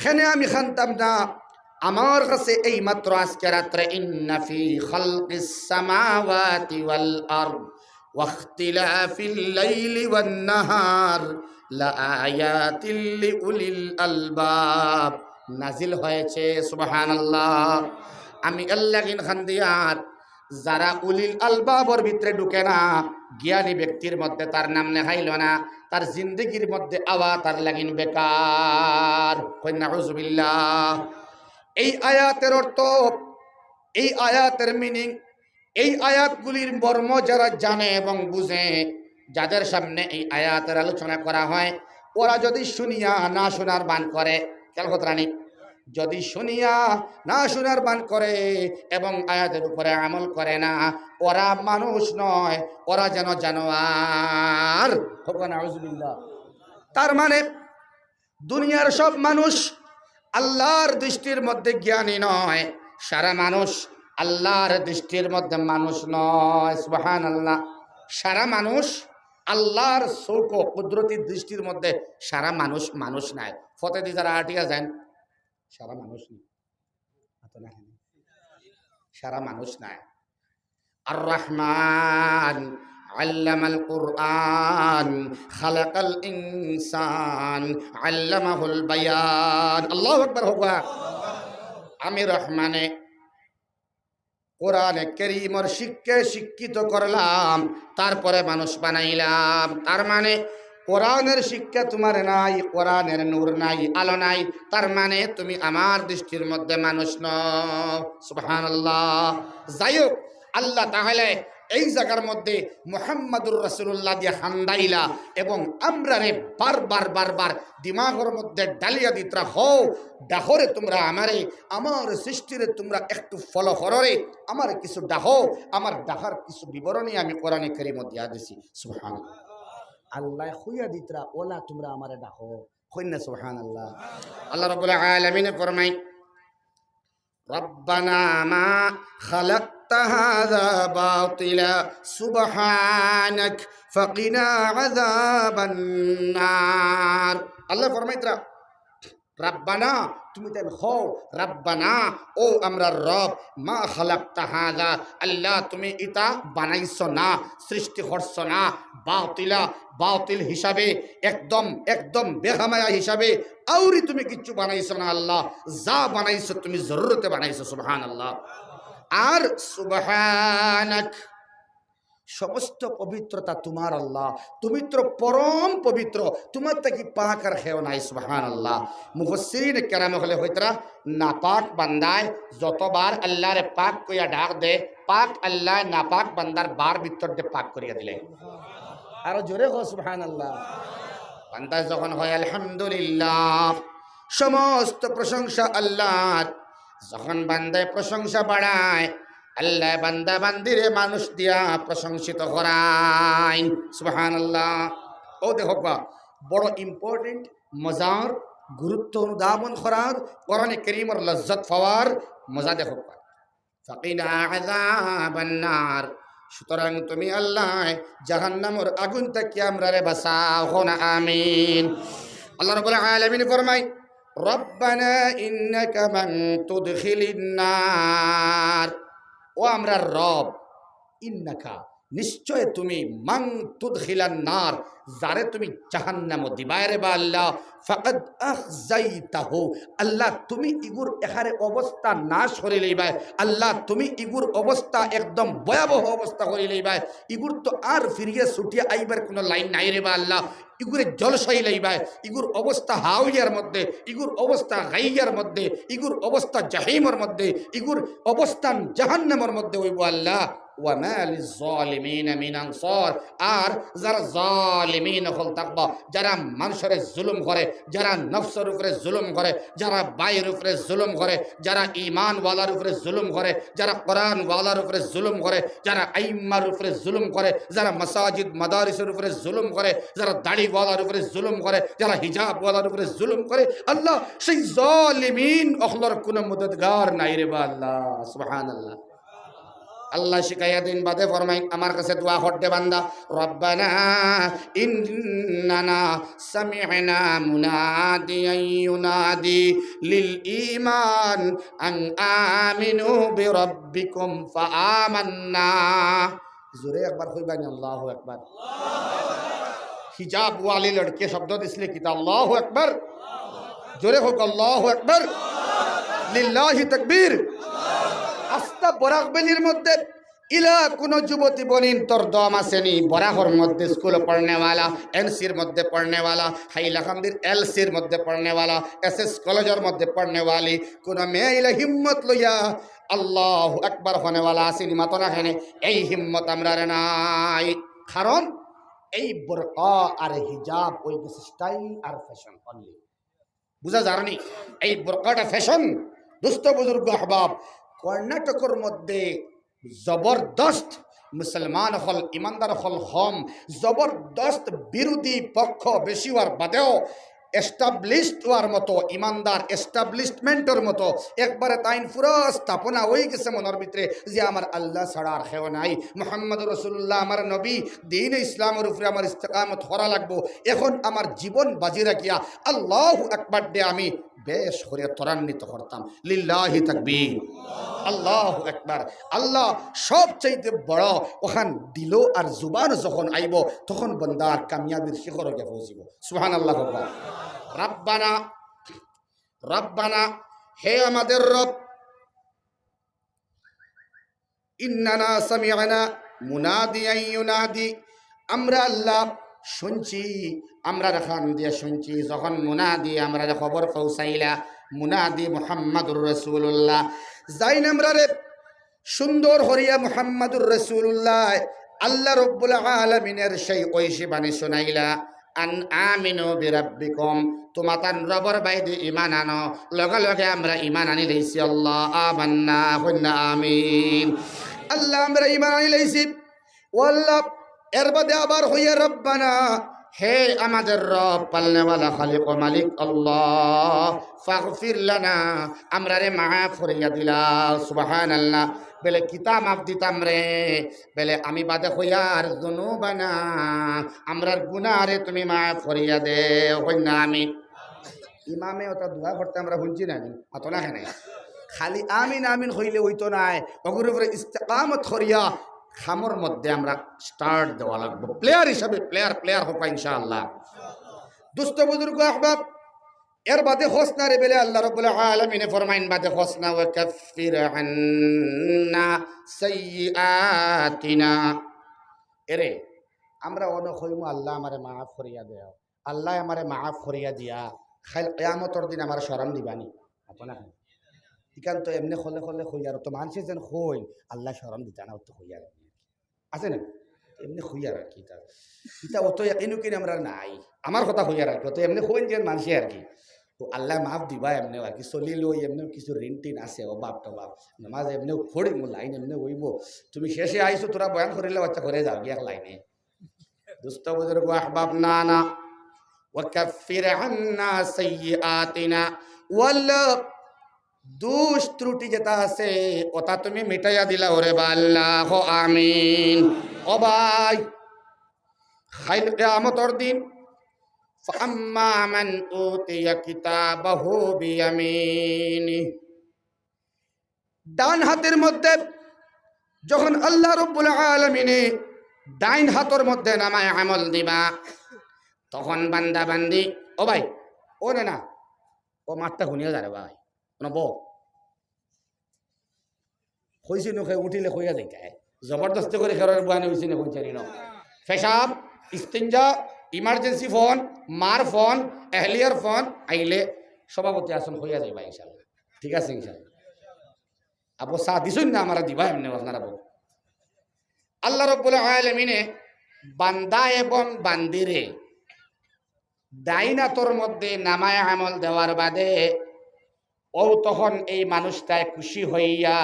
কেনে আমি কানতাম না? আমার কাছে এই মাত্র আজকে রাত্রে, ইন্না ফি খালকিস সামাওয়াতি ওয়াল আরদ ওয়াখতিলাফিল লাইলি ওয়ান নাহার লাআয়াতিল লিউলিল আলবাব নাজিল হয়েছে।" সুবহানাল্লাহ। আমি এর লাগিন কান্দিয়ার, যারা উলিল আলবাবর ভিতরে ঢুকে না, জ্ঞানী ব্যক্তির মধ্যে তার নাম লেখাইল না, তার জিন্দেগির মধ্যে আওয়া তার লাগিন বেকার। কইন নাউজুবিল্লাহ। এই আয়াতের অর্থ, এই আয়াতের মিনিং, এই আয়াতগুলির মর্ম যারা জানে এবং বুঝে, যাদের সামনে এই আয়াতের আলোচনা করা হয়, ওরা যদি শুনিয়া না শোনার ভান করে, খেয়াল করইন নি, যদি শুনিয়া না শোনার ভান করে এবং আয়াতের উপরে আমল করে না, ওরা মানুষ নয়, ওরা যেন জানোয়ার। কইন নাউজুবিল্লাহ। তার মানে দুনিয়ার সব মানুষ আল্লাহর দৃষ্টির মধ্যে জ্ঞানী নয়, সারা মানুষ আল্লাহর দৃষ্টির মধ্যে মানুষ নয়। সুবহানাল্লাহ। সারা মানুষ আল্লাহর চউখো কুদরতি দৃষ্টির মধ্যে সারা মানুষ মানুষ নায়। ফতেদি যারা আটিয়া যাইন, সারা মানুষ নায়। সারা মানুষ নায়। আর রহমান আল্লামাল কুরআন খালাকাল ইনসান আল্লামাহুল বায়ান। আল্লাহু আকবার কউক্কা। আমি রহমানে কোরআনে করিমর শিক্ষায় শিক্ষিত করলাম, তারপরে মানুষ বানাইলাম। তার মানে কোরআনের শিক্ষা তুমার নাই, কোরআনের নূর নাই, আলো নাই, তার মানে তুমি আমার দৃষ্টির মধ্যে মানুষ নও। সুবহানাল্লাহ। যাই হোক, আল্লাহ তাআলা এই জায়গার মধ্যে মুহাম্মাদুর রাসূলুল্লাহ দিয়া কান্দাইলা এবং আমরারে বারবার বারবার দিমাগর মধ্যে ডালিয়া দিতরা, "হও, ডাকরে তুমরা আমারে, আমার সৃষ্টিরে তুমরা একটু follow কররে, আমারে কিছু ডাকো, আমার ডাকার কিছু বিবরণী আমি কোরআনে কারিমো দিয়া দিছি।" সুবহানাল্লাহ। আল্লায় কইয়া দিতরা, "ওলা তুমরা আমারে ডাকো।" কইন না সুবহানাল্লাহ। আল্লাহ রাব্বুল আলামিনে ফরমাইন, "রব্বানা মা খালাকতা হাযা বাতিলা, সুবহানাক ফাকিনা আযাবান নার।" আল্লায় ফরমাইতরা, "রাব্বানা, তুমি তাইন কও, রাব্বানা, ও আমরার রব, মা খালাকতা হাযা, আল্লাহ, তুমি ইতা বানাইছো না, সৃষ্টি করছো না, বাতিলা, বাতিল হিসাবে, একদম, একদম বেখামায়া হিসাবে, আউরি তুমি কিচ্ছু বানাইছো না আল্লাহ, যা বানাইছো তুমি জরুরতে বানাইছো।" সুবহানাল্লাহ। আর সুবহানাক, সমস্ত পবিত্রতা তুমার আল্লাহ, তুমি তো পরম পবিত্র, তুমার থাকি পাক আর কেউ নাই। সুবহানাল্লাহ। মুফাসসিরিনে কেরাম অকলে কইতরা, নাপাক বান্দায় যতবার আল্লাহরে পাক কইয়া ডাক দে, পাক আল্লায় নাপাক বান্দার বার ভিতর দে পাক করিয়া দিলে। আরো জোরে কও সুবহানাল্লাহ। বান্দায় যখন কয় আলহামদুলিল্লাহ, সমস্ত প্রশংসা আল্লাহর, যখন বান্দায় প্রশংসা বাড়ায়, আল্লাহ বান্দা বান্দিরে মানুষ দিয়া প্রশংসিত করাইন। সুবহানাল্লাহ। ও দেখো বা, বড় ইম্পর্টেন্ট, মজার, গুরুত্ব অনুধাবন করার, কোরআনে করিমর লজ্জত পাওয়ার মজা দেখো বা। ফাকিনা আযাবান নার। সুতরাং তুমি আল্লাহ জাহান্নামর আগুন থাকি আমরারে বাঁচাও, কও না আমিন। আল্লাহ রাব্বুল আলামিন ফরমায়, রব্বানা ইন্নাকা মান তুদখিলিন নার। ও আমরার রব, ইন্নাকা, নিশ্চয় তুমি, মান তুদখিলান নার, যারে তুমি জাহান্নামো দিবায় রে বা আল্লাহ, ফাকাদ আখজাইতাহু, আল্লাহ তুমি ইগুর একেবারে অবস্থা নাশ করি লইবায়, আল্লাহ তুমি ইগুর অবস্থা একদম ভয়াবহ অবস্থা করি লইবায়, ইগুর তো আর ফিরিয়া ছুটিয়া আইবার কুনু লাইন নাই রে বা আল্লাহ, ইগুরে জলসাই লইবায়, ইগুর অবস্থা হাওয়ার মধ্যে, ইগুর অবস্থা গাইয়ার মধ্যে, ইগুর অবস্থা জাহিমর মধ্যে, ইগুর অবস্থান জাহান্নামর মধ্যে অইবো আল্লাহ। ওয়া মা লিজ-জালিমিনা মিন আনসার। আর যারা জালিমিন অকল থাকবা, যারা মানষরে জুলুম করে, যারা নফসর উপরে জুলুম করে, যারা ভাইর উপরে জুলুম করে, যারা ঈমানওয়ালার উপরে জুলুম করে, যারা কোরআনওয়ালার উপরে জুলুম করে, যারা আইম্মার উপরে জুলুম করে, যারা মাসাজিদ মাদারিসর উপরে জুলুম করে, যারা দাড়িওয়ালার উপরে জুলুম করে, যারা হিজাবওয়ালার উপরে জুলুম করে, আল্লাহ সেই জালিমিন অকলর কুনু মদদগার নাই রে বা আল্লাহ। সুবহানাল্লাহ। আল্লাহ শিখাইয়া দিন বাদে ফরমাইন, আমার কাছে দোয়া করতে বান্দা, রব্বানা ইন্নানা সামি'না মুনাদিয়ান ইউনাদি লিল ঈমান আন আমিনু বিরাব্বিকুম ফাআমান্না। জোরে একবার কইবানি, আল্লাহু আকবার। হিজাব ওয়ালি লড়কিয়ে শব্দ দিছলে কিতা? আল্লাহু আকবার। জোরে কউক, আল্লাহু আকবার। লিল্লাহি তাকবীর। আস্তা বরাক ভ্যালির মধ্যে ইলা কুনু যুবতী বনিন তোর দম আছেনি? বরাকর মধ্যে স্কুলো পড়নেওয়ালা, এনসির মধ্যে পড়নেওয়ালা, হাইলাকান্দির এলসির মধ্যে পড়নেওয়ালা, এসএস কলেজর মধ্যে পড়নেওয়ালি কুনু মেয়ে ইলা হিম্মত লইয়া আল্লাহু আকবার কনেওয়ালা আছেনি? মাতো না কেনে? এই হিম্মত আমরার নাই। কারণ এই বোরকা আর হিজাব অই গেছে স্টাইল আর ফ্যাশন অনলি। বুঝা যারনি? এই বোরকাটা ফ্যাশন। দোস্ত বুজুর্গ আহবাব, কর্ণাটকর মধ্যে জবরদস্ত মুসলমান অকল, ইমানদার অকল কম, জবরদস্ত বিরোধী পক্ষ বেশি অওয়ার বাদেও এস্টাবলিশড অওয়ার মতো ইমানদার, এস্টাবলিশমেন্টর মতো একবারে তাইন পুরা স্থাপনা অই গেছে মনর ভিতরে যে আমার আল্লাহ ছাড়া আর কেউ নাই, মুহাম্মদুর রাসূলুল্লাহ আমার নবী, দ্বীনে ইসলামর উপরে আমার ইস্তেকামত করা লাগবো। এখন আমার জীবন বাজি রাখিয়া আল্লাহু আকবার দে আমি বেশ করিয়া ত্বরান্বিত করতাম। লিল্লাহি তাকবীর, আল্লাহু আকবার। আল্লাহ সবচাইতে বড়, অখান দিলো আর জুবানো যখন আইবো, তখন বন্দার কামিয়াবির শিখরো গিয়া পৌঁছিবো। সুবহানাল্লাহ। রাব্বানা, রাব্বানা, হে আমাদের রব, ইন্নানা সামি'না মুনাদিয়ান ইউনাদি, আমরা আল্লাহ শুনছি, আমরার কান দিয়া শুনছি, যখন মুনাদি আমরারে খবর পৌঁছাইলা, মুনাদি মুহাম্মাদুর রাসূলুল্লাহ, যাইন আমরারে সুন্দর করিয়া মুহাম্মাদুর রাসূলুল্লাহ, আল্লাহ রাব্বুল আলামিনের সেই ঐশী বাণী শুনাইলা, আন আমিনু বিরাব্বিকুম, তুমাতান রবর বাইদি ঈমান আনো। লগে লগে আমরা ঈমান আনি লইছি, আল্লাহ আমান্না, কইন না আমিন। আল্লাহ আমরা ঈমান আনি লইছি। ও আল্লাহ, এর বাদে আবার কইয়া রব্বানা, হে আমাদের রব, পালনেওয়ালা খালিক ও মালিক আল্লাহ, ফাগফির লানা, আমরারে মাফ করিয়া দিলাও। সুবহানাল্লাহ। বেলে কিতা মাফ দিতাম রে? বেলে আমি বাদে কইয়ার যুনুবানা, আমরার গুনারে তুমি মাফ করিয়া দেও। কইন না আমিন। ইমামে ওটা দোয়া করতে আমরা হুনছি না নি? মাতো না কেনে? খালি আমিন আমিন কইলে অইতো নায়, অগুর উপরে ইস্তেকামত করিয়া কামর মধ্যে আমরা স্টার্ট দেওয়া লাগবো। প্লেয়ার হিসাবে প্লেয়ার, প্লেয়ার হবা ইনশাআল্লাহ। দোস্ত বুজুর্গ আহবাব, এর বাদে কস না রে বেলে আল্লাহ রাব্বুল আলামিনে ফরমাইন বাদে কস না, ওয়া কাফফির আন্না সাইয়্যাতিনা। এরে, আমরা অনো কইমু, আল্লাহ আমারে মাফ করিয়া দেও, আল্লাহ আমারে মাফ করিয়া দিয়া, কাইল কিয়ামতর দিন আমার শরম দিবানি? মাতো না কেনে? ইখান তো এমনে খোলে খোলে কইয়ার, তো মানষে যেন কইন, আল্লাহ শরম দিতা না, অত কইয়ার। আছে না? এমনে কইয়ার আর কি। ইতা, ইতা অত একিন উকিন আমরার নাই। আমার কথা কইয়ার আর কি, অত এমনে কইন যেন মানষে আর কি। তো আল্লায় মাফ দিবা এমনেও আর কি, চলিল অউ এমনেও কিছু ঋণ টিন আছে, অভাব টভাব। নামাজ এমনেও পড়িমু, লাইন এমনেও অইবো। তুমি শেষে আইছো, থুড়া বয়ান করিলে বাচ্চা করে যাওগি এক লাইনে। দোস্ত বুজুর্গ আহবাব, না, না। ওয়াকাফির আন্না সাইয়্যিআতিনা। ও আল্লাহ, দুষ ত্রুটি যেটা আছে, ওটা তুমি মিটাইয়া দিলাও রে বা আল্লাহ, আমিন। ও ভাই, কাইল কিয়ামতর দিন, ফাআম্মা মান উতিয়া কিতাবাহু বিয়ামিনিহি। ডান হাতের মধ্যে যখন আল্লাহ রব্বুল আলামিনে ডাইন হাতর মধ্যে নামায় আমল দিবা, তখন বান্দা বান্দি, ও ভাই, ও না না, ও মাতটা হুনিয়া যা রে ভাই, ও না বউ। কইছি নু, উঠিলে কইয়া যাইতায়। জবরদস্তি করি খেরর বুয়ানি অইছে না, কইছি না। পেশাব, ইস্তিনজা, ইমার্জেন্সি ফোন, মার ফোন, এহলিয়ার ফোন আইলে সভাপতি আছইন, কইয়া যাইবা ইনশাআল্লাহ। ঠিক আছে ইনশাআল্লাহ। আবু চা দিছইন না, আমারে দিবা এমনে আপনারা বউ। আল্লাহ রব্বুল আলামিনে বান্দা এবং বান্দিরে ডাইন হাতর মধ্যে নামায় আমল দেওয়ার বাদে ও তখন এই মানুষটায় খুশি হইয়া,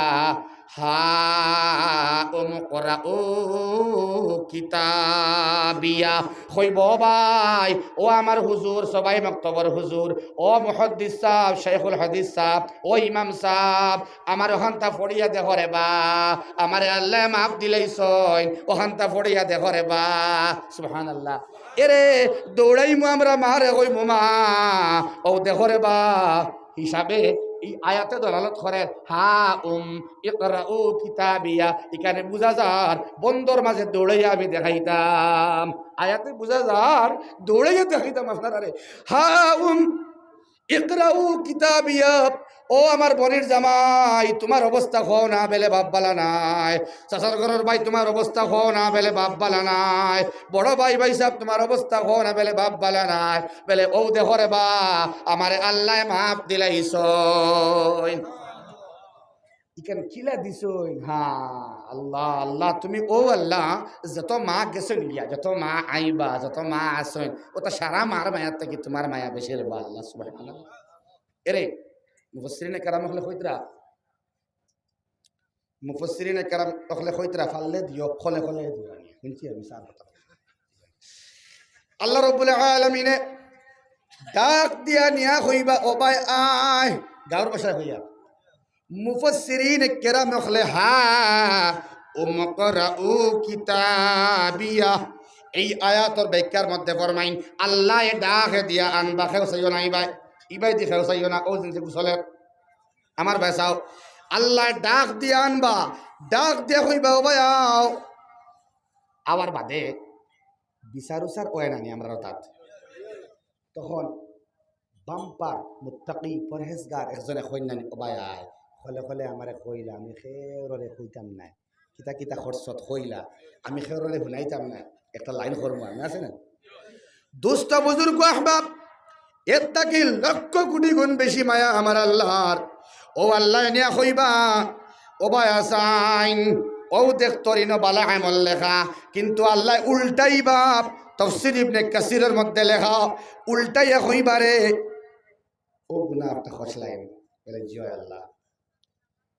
হা উম ইকরাউ কিতাবিয়া, কইবো, "ও ভাই, ও আমার হুজুর, সবাই মক্তবর হুজুর, ও মুহাদ্দিস সাব, শাইখুল হাদিস সাব, ও ইমাম সাব, আমার ওখানটা পড়িয়া দেখো রে বা, আমারে আল্লায় মাফ দিলাইছইন, ওখানটা পড়িয়া দেখো রে বা।" সুবহানাল্লাহ। এরে দৌড়াইমু আমরা, মারে কইমু, "মা, ও দেখো রে বা।" হিসাবে এই আয়াতে দলালত করে, হা উম ইকরাউ কিতাবিয়া। ইখানে বুঝা যার বন্দর মাঝে দৌড়াইয়া আমি দেখাইতাম। আয়াতে বুঝা যার দৌড়াইয়া দেখাইতাম আপনারারে। হা উম ইকরাউ কিতাবিয়া। ও আমার বইনর জামাই, তুমার অবস্থা কও না, বেলে বাপ বালা নাই। চাচার ঘরর ভাই, তুমার অবস্থা কও না, বেলে বাপ বালা নাই। বড় ভাই, ভাই সাব, তুমার অবস্থা কও না, বেলে বাপ বালা নাই। বেলে ও দেখো রে বা, আমারে আল্লায় মাফ দিলাইছইন। ইখান কিলা দিছইন? হ্যাঁ, আল্লাহ, আল্লাহ, তুমি ও আল্লাহ, যত মা গেছইন গিয়া, যত মা আইবা, যত মা আছইন, ওটা সারা মার মায়ার থাকি তুমার মায়া বেশি রে বা আল্লাহ, সুবহানাল্লাহ। এরে, মুফাসসিরিনে কেরাম অকলে কইতরা, মুফাসসিরিনে কেরাম অকলে কইতরা, "ফাললে দিও, খলে খলে দিও।" হুনছি আমি সার কথা। আল্লাহ রাব্বুল আলামিনে ডাক দিয়া নিয়া কইবা, "ও ভাই আয়।" গাঁওর ভাষায় কইয়া। মুফাসসিরিনে কেরাম অকলে, "হা উম ইকরাউ কিতাবিয়া।" এই আয়াতর ব্যাখ্যার মধ্যে ফরমাইন, আল্লায় ডাক দিয়া আনবা, কেউ চাইও না, ইবায়, ইবায়দি কেউ চাইও না, ও জিনিসে গুছলের। আমার ভাই চাও, আল্লায় ডাক দিয়া আনবা, ডাক দিয়া কইবা, "ও ভাই আও।" আওয়ার বাদে বিচার উচার অয় না নি আমরার তাত। তখন বাম্পার মুত্তাকি পরহেজগার একজনে কইন না নি, "ও ভাই আয়।" খলে খলে আমারে কইলা, আমি কেউররে কইতাম নায়। কিতা কিতা খরচত কইলা, আমি কেউররে হুনাইতাম নায়। একটা লাইন করমু আমি, আছে না? দোস্ত বুজুর্গ আহবাব, এর থাকি লক্ষ কোটি গুণ বেশি মায়া আমার আল্লাহর। ও আল্লায় নিয়া কইবা, "ও ভাই আছইন, ও দেখতর ইনো বালা আমল লেখা, কিন্তু আল্লায় উল্টাইবা।" তফসির ইবনে কাসিরর মধ্যে লেখা, উল্টাইয়া কইবা রে, "ও গুনা আপনি খসলাইন।" বলে, "জি অয় আল্লাহ।"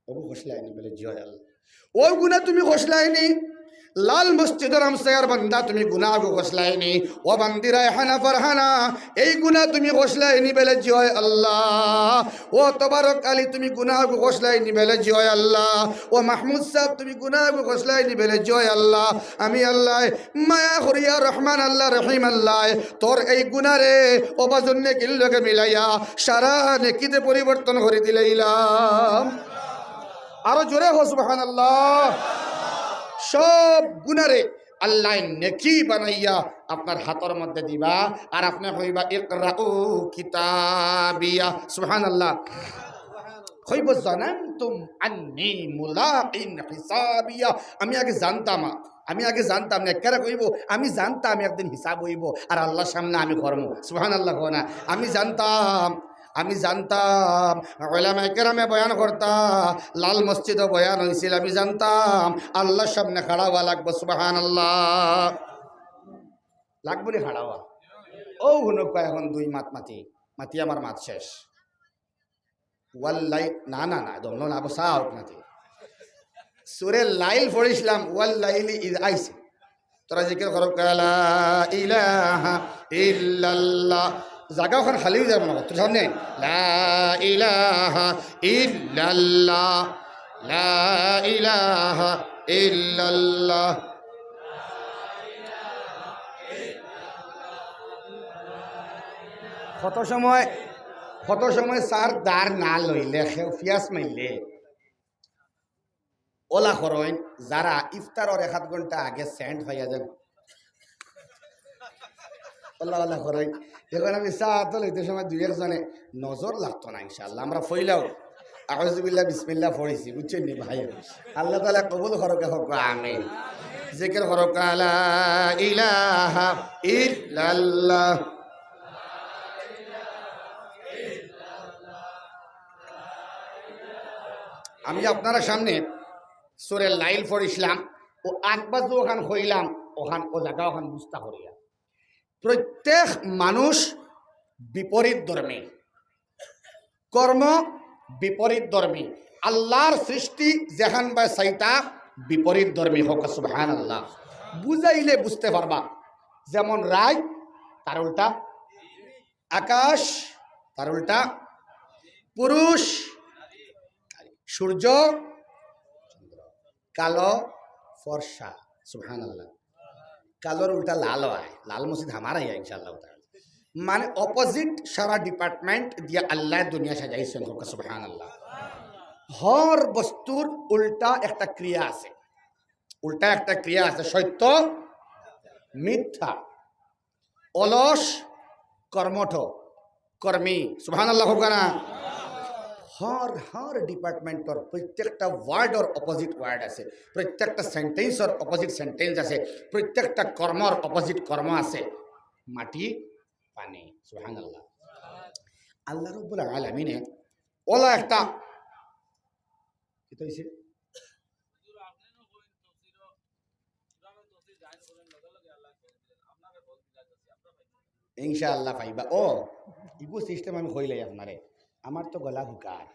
"ও গু খসলাইনি?" বলে, "জি অয় আল্লাহ।" "ও গুনা তুমি খসলাইনি?" লাল মসজিদর আমসায়ার বান্দা, তুমি গুনা গু খসলাইনি? ও বান্দি রায়হানা ফারহানা, এই গুনা তুমি খসলাইনি? বলে, "জি অয় আল্লাহ।" ও তবারক আলী, তুমি গুনা গু খসলাইনি? বলে, "জি অয় আল্লাহ।" ও মাহমুদ সাব, তুমি গুনা গু খসলাইনি? বলে, "জি অয় আল্লাহ।" আমি আল্লায় মায়া করিয়া, রহমান আল্লাহ, রহিম আল্লায় তোর এই গুনারে অবাজর নেকির লগে মিলাইয়া সারা নেকিতে পরিবর্তন করি দিলাইলাম। আরো জোরে কও সুবহানাল্লাহ। সব গুনারে আল্লায় নেকি বানাইয়া আপনার হাতর মধ্যে দিবা, আর আপনে কইবা, "ইকরাউ কিতাবিয়া।" সুবহানাল্লাহ। কইবো, "জানানতুম আন্নি মুলাকিন হিসাবিয়া।" আমি আগে জানতাম, আমি আগে জানতাম না, কারা কইবো, "আমি জানতাম একদিন হিসাব অইবো, আর আল্লাহর সামনে আমি করমু।" সুবহানাল্লাহ কও না। আমি জানতাম আমি জানতাম, ওলামায়ে কেরামে বয়ান করতা, লাল মসজিদো বয়ান অইছিল, আমি জানতাম আল্লার সামনে খাড়া অওয়া লাগবো। সুবহানাল্লাহ। লাগবো নি খাড়া অওয়া? অউ হুনউক্কা, এখন দুই মাত মাতি, মাতি আমার মাত শেষ। ওয়াল্লাই-, না, না, না, দমলো না, আবু সাউক মাতি। সুরে লাইল পড়ছিলাম, ওয়াল্লাইলি ইদ আইছে। তোরা জিকির করো, লা ইলাহা ইল্লাল্লাহ। জাগা অখান খালি অই যাইবো না, তোর সামনে। লা ইলাহা ইল্লাল্লাহ, লা ইলাহা ইল্লাল্লাহ। কত সময়, কত সময় চার ধার না লইলে, কেউ পিয়াস মারলে, ওলা করইন, যারা ইফতারর এক আধ ঘন্টা আগে সেন্ট পাইয়া যাইন, ওলা ওলা করইন। এখন আমি চা তো লইতে সময় দুই একজনে নজর লাগতো না, ইনশাআল্লাহ। আমরা পয়লাউ আউযুবিল্লাহ, বিসমিল্লাহ পড়ছি, বুঝছইন নি ভাই? আল্লাহ তাআলা কবুল করউক, কউক আমিন। জিকির করো, লা ইলাহা ইল্লাল্লাহ। আমি আপনারার সামনে সুরে লাইল পড়ছিলাম, অউ আগ বাজু অখান কইলাম, অখান, অউ জাগা অখান বুঝতা করিয়া। প্রত্যেক মানুষ বিপরীত ধর্মী, কর্ম বিপরীত ধর্মী, আল্লার সৃষ্টি যেখান বায় চাইতা বিপরীত ধর্মী। কউক্কা সুবহানাল্লাহ। বুঝাইলে বুঝতে পারবা, যেমন রাইত, তার উল্টা আকাশ, তার উল্টা পুরুষ, সূর্য, চন্দ্র, কালো, ফর্সা। সুবহানাল্লাহ। কালোর উল্টা লাল অয়, লাল মসজিদ আমার আইয়া ইনশাআল্লাহ তাআলা। মানে অপোজিট সারা ডিপার্টমেন্ট দিয়া আল্লায় দুনিয়া সাজাইছইন, কউক্কা সুবহানাল্লাহ। হর বস্তুর উল্টা একটা ক্রিয়া আছে, উল্টা একটা ক্রিয়া আছে, সত্য মিথ্যা। অলস, কর্মঠ, কর্মী। সুবহানাল্লাহ কউক্কা না? হর, হর ডিপার্টমেন্টর প্রত্যেকটা ওয়ার্ডর অপোজিট ওয়ার্ড আছে, প্রত্যেকটা সেন্টেন্সর অপোজিট সেন্টেন্স আছে, প্রত্যেকটা কর্মর অপোজিট কর্ম আছে। মাটি, পানি। সুবহানাল্লাহ। আল্লাহ রাব্বুল আলামিনে ওলা একটা, কিতা অইছে? ইনশাআল্লাহ পাইবা। ও, ইগু সিস্টেম আমি কইলাই আপনারে। আমার তো গলা হুকার।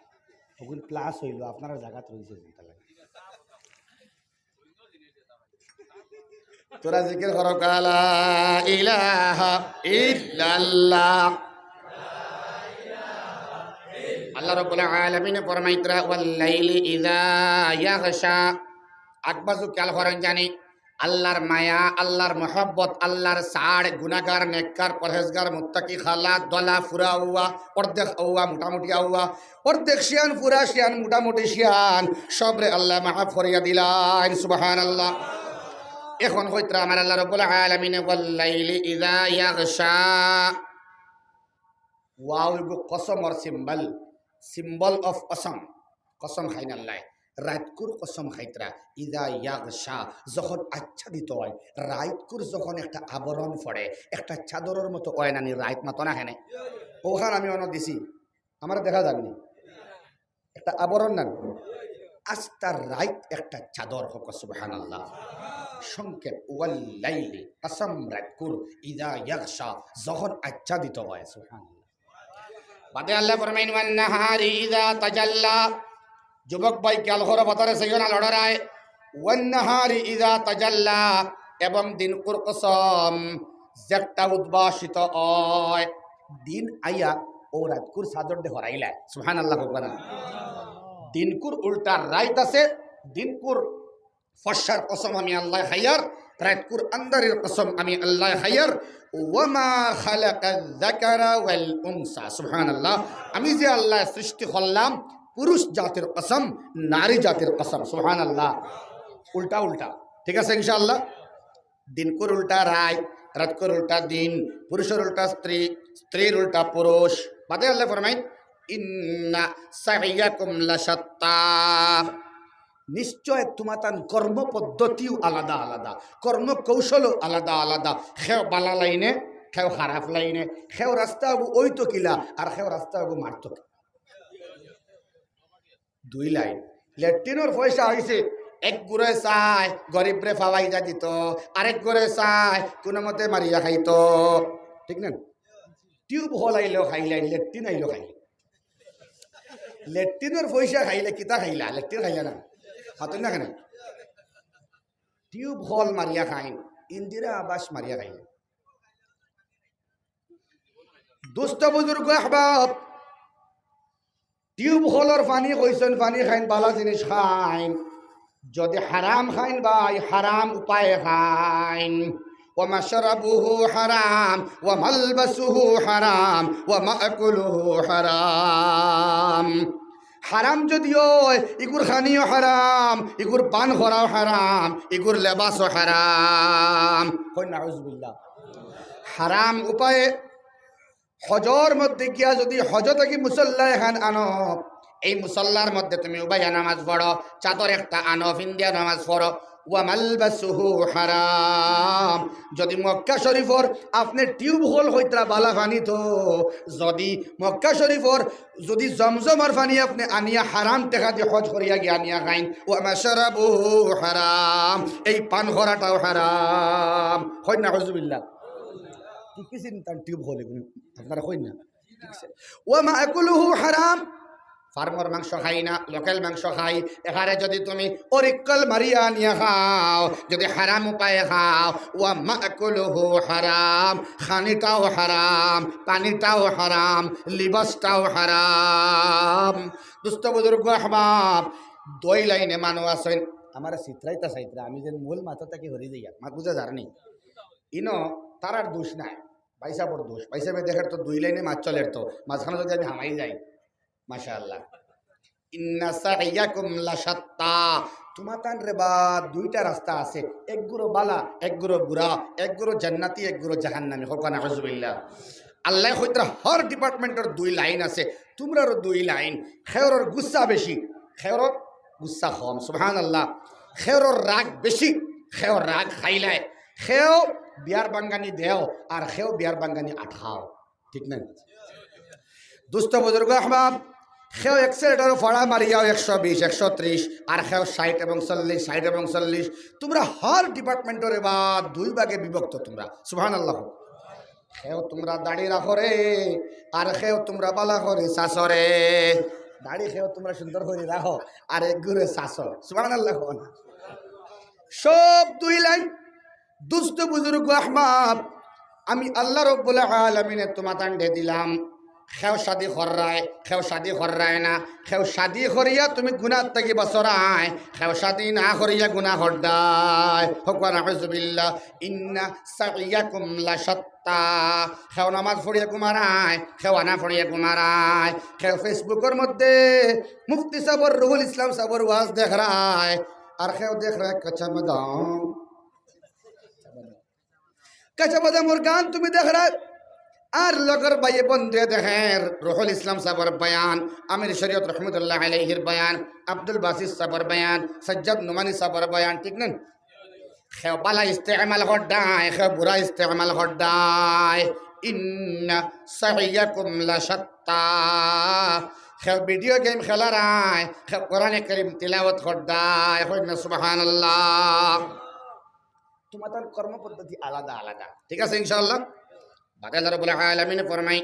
অগুন প্লাস অইলো, আপনারার জাগাত রইছে যেটা লাগে। তোরা জিকির করো, লা ইলাহা ইল্লাল্লাহ। আল্লাহ রাব্বুল আলামিনে ফরমাইতরা, "ওয়াল লাইলি ইযা ইয়াগশা।" আগ বাজু খেয়াল করইন জানি, আল্লার মায়া, আল্লার মহব্বত, আল্লার ছাড়, গুনাগার, নেককার, পরহেজগার, মুত্তাকি, খালা, দলা, ফুরা অওয়া, অর্ধেক অওয়া, মোটামুটি অওয়া, অর্ধেক শিয়ান, ফুরা শিয়ান, মোটামুটি শিয়ান, সবরে আল্লায় মাফ করিয়া দিলাইন। সুবহানাল্লাহ। এখন কইতরা আমার আল্লাহ রাব্বুল আলামিনে, "ওয়াল লাইলি ইযা ইয়াগশা।" ওয়াও ইগু কসমর সিম্বল, symbol of কসম, কসম খাইন আল্লায়। রাইতকুর কসম খাইতরা, ইযা ইয়াগশা, যখন আচ্ছাদিত অয়, রাইতকুর যখন একটা আবরণ পড়ে, একটা চাদরর মতো অয় না নি, রাইত মাতো না কেনে? অখান আমি অনো দিছি, আমারে দেখা যার নি? একটা আবরণ না নি? আস্তা রাইত একটা চাদর, কউক্কা সুবহানাল্লাহ। সংক্ষেপ, ওয়াল লাইলি, কসম রাইতকুর, ইযা ইয়াগশা, যখন আচ্ছাদিত অয়, সুবহানাল্লাহ। বাদে আল্লায় ফরমাইন, "ওয়ান নাহারি ইযা তাজাল্লা।" যুবক ভাই, খেয়াল করো, বাতারে চাইও না, লড়ারায়। "ওয়ান নাহারি ইযা তাজাল্লা", এবং দিনকুর কসম, যেকটা উদ্ভাসিত অয়, দিন আইয়া অউ রাইতকুর চাদররে হরাইলায়। সুবহানাল্লাহ কউক্কা না? দিনকুর উল্টা রাইত আছে, দিনকুর ফর্সার কসম আমি আল্লায় খাইয়ার, রাইতকুর আন্দারির কসম আমি আল্লায় খাইয়ার। "ওয়া মা খালাকায যাকারা ওয়াল উনসা।" সুবহানাল্লাহ। আমি যে আল্লায় সৃষ্টি করলাম, পুরুষ জাতির কসম, নারী জাতির কসম। সুবহানাল্লাহ। উল্টা উল্টা। ঠিক আছে, ইনশাআল্লাহ? দিনকুর উল্টা রাইত, রাইতকুর উল্টা দিন, পুরুষর উল্টা স্ত্রী, স্ত্রীর উল্টা পুরুষ। বাদে আল্লায় ফরমাইন, "ইন্না সাইয়াকুম লাশাত্তা।" নিশ্চয় তুমাতান কর্মপদ্ধতিও আলাদা আলাদা, কর্মকৌশলও আলাদা আলাদা। কেউ বালা লাইনে, কেউ খারাপ লাইনে, কেউ রাস্তা অগু অইতো কিলা, আর কেউ রাস্তা অগু মারতো কিলা। দুই লাইন। লেট্রিনর পয়সা অইছে, এক গুড়ে চায় গরিবরে ফাওয়াইয়া দিতো, আরেক গুড়ে চায় কুনুমতে মারিয়া খাইতো, ঠিক না? টিউব হোল আইলেও খাইলাইন, লেট্রিন আইলেও খাইলাইন। লেট্রিনর পয়সা খাইলে কিতা খাইলা? লেট্রিন খাইলা না? হাতর না কেনে? টিউব হোল মারিয়া খাইন, ইন্দিরা আবাস মারিয়া খাইন। দোস্ত বুজুর্গ আহবাব, টিউব হোলর পানি কইছইন, পানি খাইন, বালা জিনিস খাইন। যদি হারাম খাইন ভাই, হারাম উপায়ে খাইন। ومشربه حرام وملبسه حرام ومأكله حرام। হারাম যদি অয়, ইগুর খানিও হারাম, ইগুর পান করাও হারাম, ইগুর লেবাসও হারাম। কই নাউজুবিল্লাহ। হারাম উপায়ে হজর মধ্যে গিয়া যদি হজ থাকি মুসল্লা এখান আনো, এই মুসল্লার মধ্যে তুমি উবাইয়া নামাজ পড়ো, চাদর একটা আনো, ফিন্দিয়া নামাজ পড়ো। ওয়া মালবাসুহু হারাম। যদি মক্কা শরীফর আপনে টিউব হোল কইতরা বালা পানি তো, যদি মক্কা শরীফর যদি জমজমর পানি আপনে আনিয়া হারাম টেকা দি হজ করিয়া গিয়া আনিয়া খাইন, ওয়া মাশরাবুহু হারাম, এই পান করাটাও হারাম। কই নাউজুবিল্লাহ। কি কি চিন্তার টিউব হোল এগুলো? আপনারা কই না? ওয়া মাকুলুহু হারাম। ফার্মর মাংস খাই না, লোকাল মাংস খাই। এখানে যদি তুমি অরিক্কল মারিয়া আনিয়া খাও, যদি হারাম উপায়ে খাও, ওয়া মাকুলুহু হারাম, খানিটাও হারাম, পানিটাও হারাম, লিবাসটাও হারাম। দোস্ত বুজুর্গ আহবাব, দুই লাইনে মানুষ আছইন, আমারে চিত্রাইতা চাইতরা, আমি যেন মূল মাথা থাকি হরি যাইয়া, মাত বুঝা যার নি? ইনো তারার দোষ নাই, ভাইসাবর দোষ। ভাইসাবে দেখের তো দুই লাইনে মাত চলের তো, মাঝখানে যদি আমি হামাই যাই, মাশাআল্লাহ। ইন্না সাইয়াকুম লাশাত্তা, তুমাতান রে বা দুইটা রাস্তা আছে, এক গুরু বালা, এক গুরু বুরা, এক গুরু জান্নাতি, এক গুরু জাহান্নামি। হোক না, নাউজুবিল্লাহ। আল্লাহ কইতরা হর ডিপার্টমেন্টর দুই লাইন আছে, তুমরারও দুই লাইন। খেওরর গুসা বেশি, খেওরর গুসা কম। সুবহানাল্লাহ। খেওরর রাগ বেশি, খেও রাগ খাইলায়, খেও বিয়ার বাঙ্গানি দেও, আর খেও বিয়ার বাঙ্গানি আটকাও। ঠিক না? দোস্ত বুজুর্গ আহবাব, খেও এক্সেলেটর ফাড়া মারিয়াও একশো বিশ, একশো ত্রিশ, আর খেও ষাট এবং চল্লিশ, ষাট এবং চল্লিশ। তুমরা হর ডিপার্টমেন্টরে বা দুই ভাগে বিভক্ত তুমরা। সুবহানাল্লাহ। খেও তুমরা দাড়ি রাখো রে, আর খেও তুমরা বালা করে চাচো রে। দাড়ি খেও তুমরা সুন্দর করে রাখো, আর এক গুরে চাচো। সুবহানাল্লাহ। সব দুই লাইন। দোস্ত বুজুর্গ আহবাব, আমি আল্লাহ রব্বুল আলামিনে তুমাতানরে দিলাম। খেও শাদি কররায়, খেও শাদি কররায় না, খেও শাদি করিয়া তুমি গুনাহ থাকি বাচরায়, খেও শাদি না করিয়া গুনাহ কররায়। হোক না, নাউজুবিল্লাহ। ইন্না সাইয়াকুম লাশাত্তা। খেও নামাজ পড়িয়া ঘুমারায়, খেও আনা পড়িয়া ঘুমারায়, খেও Facebookর মধ্যে মুফতি সাবর, রুহুল ইসলাম সাবর ওয়াজ দেখরায়, আর খেও দেখরায় কাঁচা বাদাম। কাঁচা বাদামর গান তুমি দেখরায়, আর লগর ভাইয়ে বন্ধুয়ে দেখের রুহুল ইসলাম সাবর বয়ান, আমির শরীয়ত রহমতুল্লাহ আলাইহির বয়ান, আব্দুল বাসিত সাবর বয়ান, সাজ্জাদ নোমানী সাবর বয়ান, ঠিক না? খেও বালা ইস্তেমাল কররায়, খেও বুরা ইস্তেমাল কররায়। ইন্না সাইয়াকুম লাশাত্তা। খেও ভিডিও গেম খেলারায়, খেও কোরআনে করিম তিলাওয়াত কররায়। কই না সুবহানাল্লাহ। তুমাতার কর্মপদ্ধতি আলাদা আলাদা, ঠিক আছে? ইনশাআল্লাহ। বাদে আল্লাহ রাব্বুল আলামিন ফরমাই,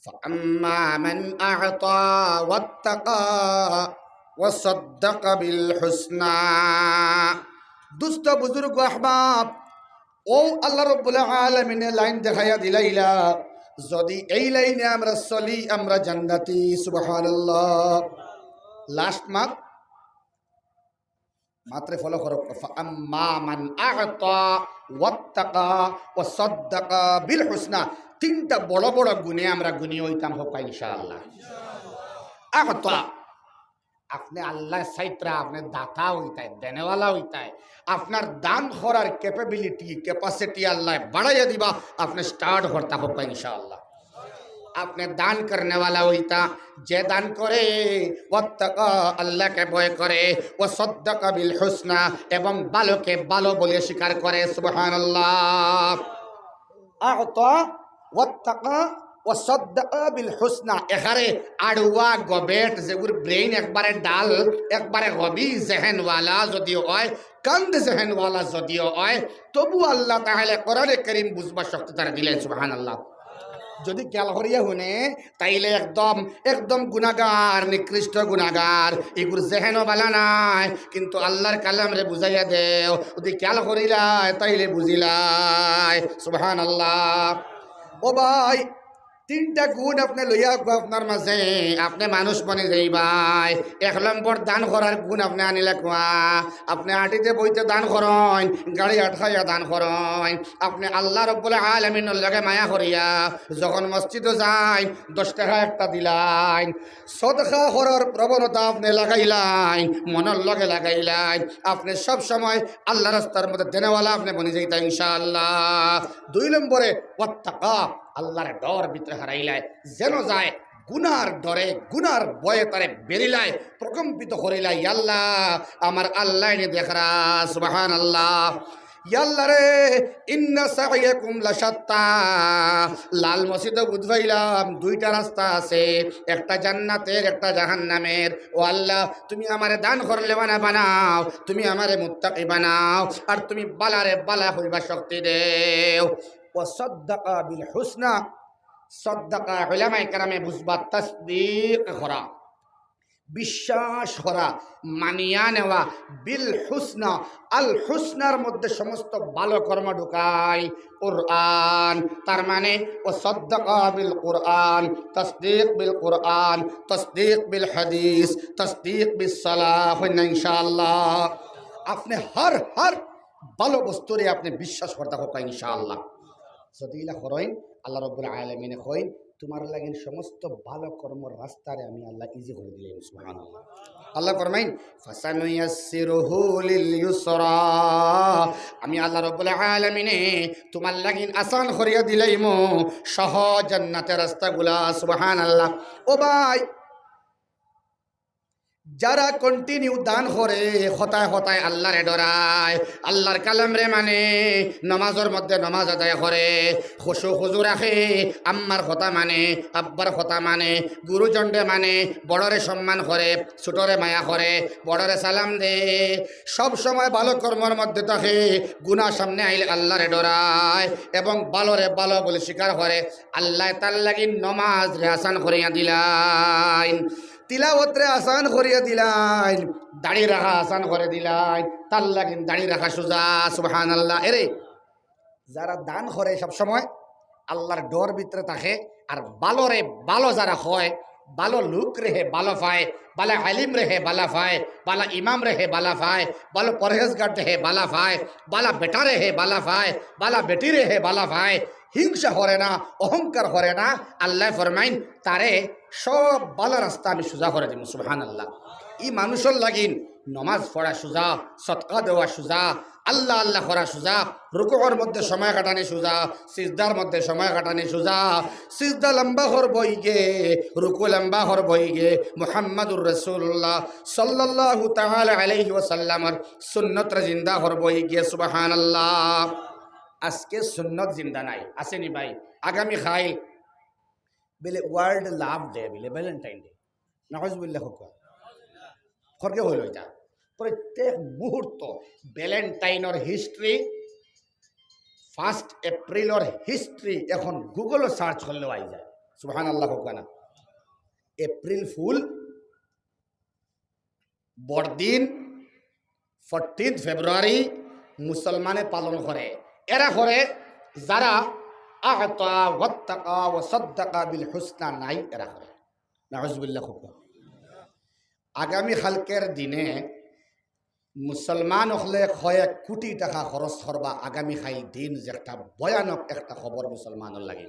فأما من أعطى واتقى وصدق بالحسنى। দোস্ত বুজুর্গ আহবাব, ও আল্লাহ রাব্বুল আলামিনে লাইন দেখাইয়া দিলাইলা, যদি এই লাইনে আমরা চলি, আমরা জান্নাতি। সুবহানাল্লাহ। লাস্ট মাত মাত্রে ফলো করো, فأما من أعطى واتقى وصدق بالحسنى। তিনটা বড় বড় গুণে আমরা গুণী অইতাম, হোক ইনশাআল্লাহ। আ'তা, আপনে আল্লাহ চাইতরা, আপনে দাতা অইতায়, দেনেওয়ালা অইতায়, আপনার দান করার ক্যাপাবিলিটি, ক্যাপাসিটি আল্লাহ বাড়াইয়া দিবা, আপনে স্টার্ট করতা, হোক ইনশাআল্লাহ। আপনে দান করনেওয়ালা অইতা, যে দান করে, ওয়াত্তাকা, আল্লাহকে ভয় করে, ওয়া সাদ্দাকা বিল হুসনা, এবং ভালোকে ভালো বলে স্বীকার করে। সুবহানাল্লাহ। আ'তা ওয়াত্তাকা ওয়া সাদ্দাকা বিল হুসনা। এখানে আড়ুয়া, গবেট, যেগুর ব্রেইন একবারে ডাল, একবারে গবি জেহেনওয়ালা যদিও অয়, কান্দ জেহেনওয়ালা যদিও অয়, তবু আল্লাহ তাআলা কোরআনে করিম বুঝবার শক্তি তারে দিলাইন। সুবহানাল্লাহ। যদি খেয়াল করিয়া হুনে, তাইলে একদম, একদম গুনাগার, নিকৃষ্ট গুনাগার, ইগুর জেহেনও বালা নাই, কিন্তু আল্লাহর কালামরে বুঝাইয়া দেও, যদি খেয়াল করিলায়, তাইলে বুঝিলায়। সুবহানাল্লাহ। ও ভাই, তিনটা গুণ আপনে লইয়া আউক্কা আপনার মাঝে, আপনে মানুষ বনি যাইবায়। এক নম্বর, দান করার গুণ আপনে আনিলা কুয়া। আপনে আটিতে বইতে দান করইন, গাড়ি আটকাইয়া দান করইন। আপনে আল্লাহ রব্বুল আলামিনর লগে মায়া করিয়া যখন মসজিদো যাইন, দশ টেকা একটা দিলাইন, সদকা করার প্রবণতা আপনে লাগাইলাইন, মনর লগে লাগাইলাইন। আপনে সব সময় আল্লাহ রাস্তার মধ্যে দেনেওয়ালা আপনে বনি যাইতা ইনশাআল্লাহ। দুই নম্বরে, ওয়াত্তাকা, আল্লাহর ডর ভিতরে হারাইলায়, যেন যায় গুনার ডরে, গুনার ভয়ে তারে বেরিলায়, প্রকম্পিত করিলায়, "ইয়া আল্লাহ, আমার আল্লাহ নি দেখরা।" সুবহানাল্লাহ। "ইয়া আল্লাহ রে, ইন্না সাইয়াকুম লাশাত্তা।" লাল মসজিদে বুঝ পাইলাম দুইটা রাস্তা আছে, একটা জান্নাতের, একটা জাহান্নামের। ও আল্লাহ, তুমি আমারে দান করলে বানা বানাও, তুমি আমারে মুত্তাকি বানাও, আর তুমি বালারে বালা কইবার শক্তি দেও। ওয়া সাদ্দাকা বিল হুসনা, সাদ্দাকা উলামায়ে কেরামে বুঝবা তাসদিক করা, বিশ্বাস করা, মানিয়া নেওয়া, বিল হুসনা, আল হুসনার মধ্যে সমস্ত ভালো কর্ম ঢুকায় কোরআন। তার মানে, ওয়া সাদ্দাকা বিল কোরআন, তাসদিক বিল কোরআন, তাসদিক বিল হাদিস, তাসদিক বিস সালাহ, কইন না ইনশাআল্লাহ। আপনে হর, হর ভালো বস্তুরে আপনে বিশ্বাস করতা থাকউক্কা ইনশাআল্লাহ। যদি ইলা করইন, আল্লাহ রব্বুল আলামিনে কইন, "তুমার লাগিন সমস্ত ভালো কর্মর রাস্তারে আমি আল্লাহ ইজি করি দিলাইমু।" সুবহানাল্লাহ। আল্লাহ ফরমাইন, "ফাসানুয়াসসিরুহু লিল ইউসরা।" আমি আল্লাহ রব্বুল আলামিনে তুমার লাগিন আসান করিয়া দিলাইমু সহজ জান্নাতের রাস্তাগুলা। সুবহানাল্লাহ। ও ভাই, যারা কন্টিনিউ দান করে, কথায় কথায় আল্লাহরে ডরায়, আল্লাহর কালামরে মানে, নমাজর মধ্যে নমাজ আদায় করে, খুশু খুজু রাখে, আম্মার কথা মানে, আব্বার কথা মানে, গুরুজনরে মানে, বড়রে সম্মান করে, ছোটরে মায়া করে, বড়রে সালাম দে, সব সময় ভালো কর্মর মধ্যে থাকে, গুনা সামনে আইলে আল্লাহরে ডরায় এবং ভালোরে ভালো বলে স্বীকার করে, আল্লাহ তার লাগি নমাজরে আসান করিয়া দিলাইন। তিলাওয়াতরে আসান করিয়া দিলাইন, দাড়ি রাখা আসান করে দিলাইন, তার লাগিন দাড়ি রাখা সুজা। সুবহানাল্লাহ। এরে, যারা দান করে সব সময় আল্লাহর ডর ভিতরে থাকে, আর ভালোরে ভালো যারা কয়, ভালো লোকরে হে ভালো পায়, ভালো আলিমরে হে ভালো পায়, ভালো ইমামরে হে ভালো পায়, ভালো পরহেজগাররে হে ভালো পায়, ভালো বেটারে হে ভালো পায়, ভালো বেটিরে হে ভালো পায়, হিংসা করে না, অহংকার করে না, আল্লাহ ফরমাইন, তারে সব ভালো রাস্তা আমি সুজা করে দিমু। সুবহানাল্লাহ। ই মানুষর লাগিন নমাজ পড়া সুজা, সদকা দেওয়া সুজা, আল্লাহ আল্লাহ করা সুজা, রুকুর মধ্যে সময় কাটানি সুজা, সিজদার মধ্যে সময় কাটানি সুজা, সিজদা লম্বা করবো ইগে, রুকু লম্বা করবো ইগে, মুহাম্মাদুর রাসূলুল্লাহ সাল্লাল্লাহু তাআলা আলাইহি ওয়াসাল্লামর সুন্নতরে জিন্দা করবো ইগে। সুবহানাল্লাহ। আজকে সুন্নত জিন্দা নাই, আছে নি ভাই? আগামী খাইল বেলে ওয়ার্ল্ড লাভ ডে, বেলে ভ্যালেন্টাইন ডে। নাউজুবিল্লাহ কউক্কা। খরকে হইল এটা। প্রত্যেক মুহূর্ত ভ্যালেন্টাইনর হিস্ট্রি, ফার্স্ট এপ্রিলর হিস্ট্রি এখন গুগলও সার্চ করলেও আই যায়। সুবহানাল্লাহ কউক্কা না। এপ্রিল ফুল, বড়দিন, ফোরটিন্থ ফেব্রুয়ারি মুসলমানে পালন করে। এরা করে যারা আ'তা ওয়াত্তাকা ওয়া সাদ্দাকা বিল হুসনা নাই, এরা করে। নাউজুবিল্লাহ কউক্কা। আগামী কালকের দিনে মুসলমান অকলে কয়েক কোটি টাকা খরচ করবা। আগামী কাইল দিন যে একটা ভয়ানক একটা খবর মুসলমানর লাগি।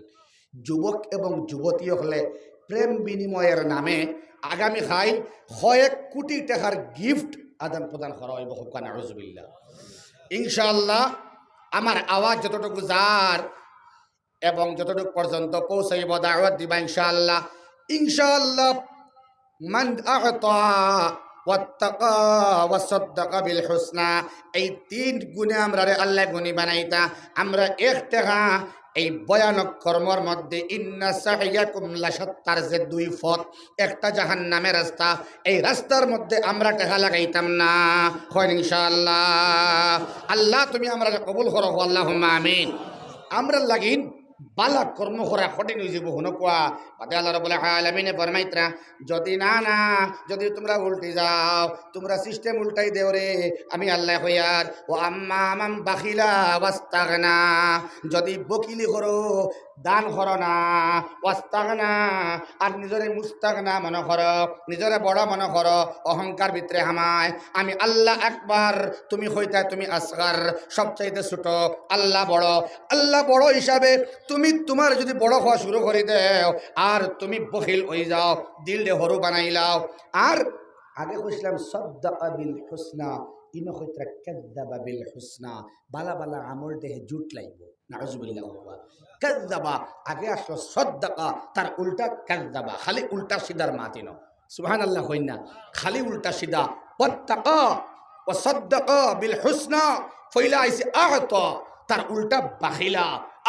যুবক এবং যুবতী অকলে প্রেম বিনিময়ের নামে আগামী কাইল কয়েক কোটি টাকার গিফট আদান প্রদান করা হইব। কউক্কা নাউজুবিল্লাহ। ইনশাআল্লাহ, আমার আওয়াজ যতটুকু যার এবং যতটুকু পর্যন্ত পৌঁছাইব, দাওয়াত দিবা ইনশাআল্লাহ। ইনশাআল্লাহ, মান আ'তা ওয়াত্তাকা ওয়া সাদ্দাকা বিল হুসনা। এই তিন গুণে আমরারে আল্লায় গুণী বানাইতা। আমরা এক টেকা এই ভয়ানক কর্মর মধ্যে, ইন্না সাইয়াকুম লাশাত্তার যে দুই পথ, একটা জাহান্নামের রাস্তা, এই রাস্তার মধ্যে আমরা টেকা লাগাইতাম না। কইন ইনশাআল্লাহ। আল্লাহ, তুমি আমরারে কবুল করো, আল্লাহুম্মা আমিন। আমরার লাগিন বালা কর্ম করা কঠিন অইযিবো, হুনো কুয়া। বাদে আল্লাহ রাব্বুল আলামিনে ফরমাইতরা, যদি না, না, যদি তুমরা উল্টি যাও, তুমরা system উল্টাই দেও রে, আমি আল্লায় কইয়ার, ওয়া আম্মা মান বাখিলা ওয়াস্তাগনা, যদি বখিলি করো, দান করো না, ওয়াস্তাগনা, আর নিজরে মুস্তাগনা মনো করো, নিজরে বড় মনো করো, অহংকার ভিতরে হামায়, আমি আল্লাহ আকবার, তুমি কইতায় তুমি আসগার, সবচাইতে ছোট, আল্লাহ বড়। আল্লাহ বড় হিসাবে তুমি তুমার যদি বড় কওয়া শুরু করি দেও, আর তুমি বখিল অই যাও, দিলরে হুরু বানাইলাও, আর আগে কইছলাম সাদ্দাকা বিল হুসনা, ইনো কইতরা কাযযাবা বিল হুসনা, বালা বালা আমল দেহে জুট লাইবো। নাউজুবিল্লাহ। কাযযাবা, আগে আসলো সাদ্দাকা, তার উল্টা কাযযাবা, খালি উল্টা সিধার মাত ইনো। সুবহানাল্লাহ কইন না, খালি উল্টা সিধা। ওয়াত্তাকা ওয়া সাদ্দাকা বিল হুসনা, পয়লা আইছে আ'তা, তার উল্টা বাখিলা।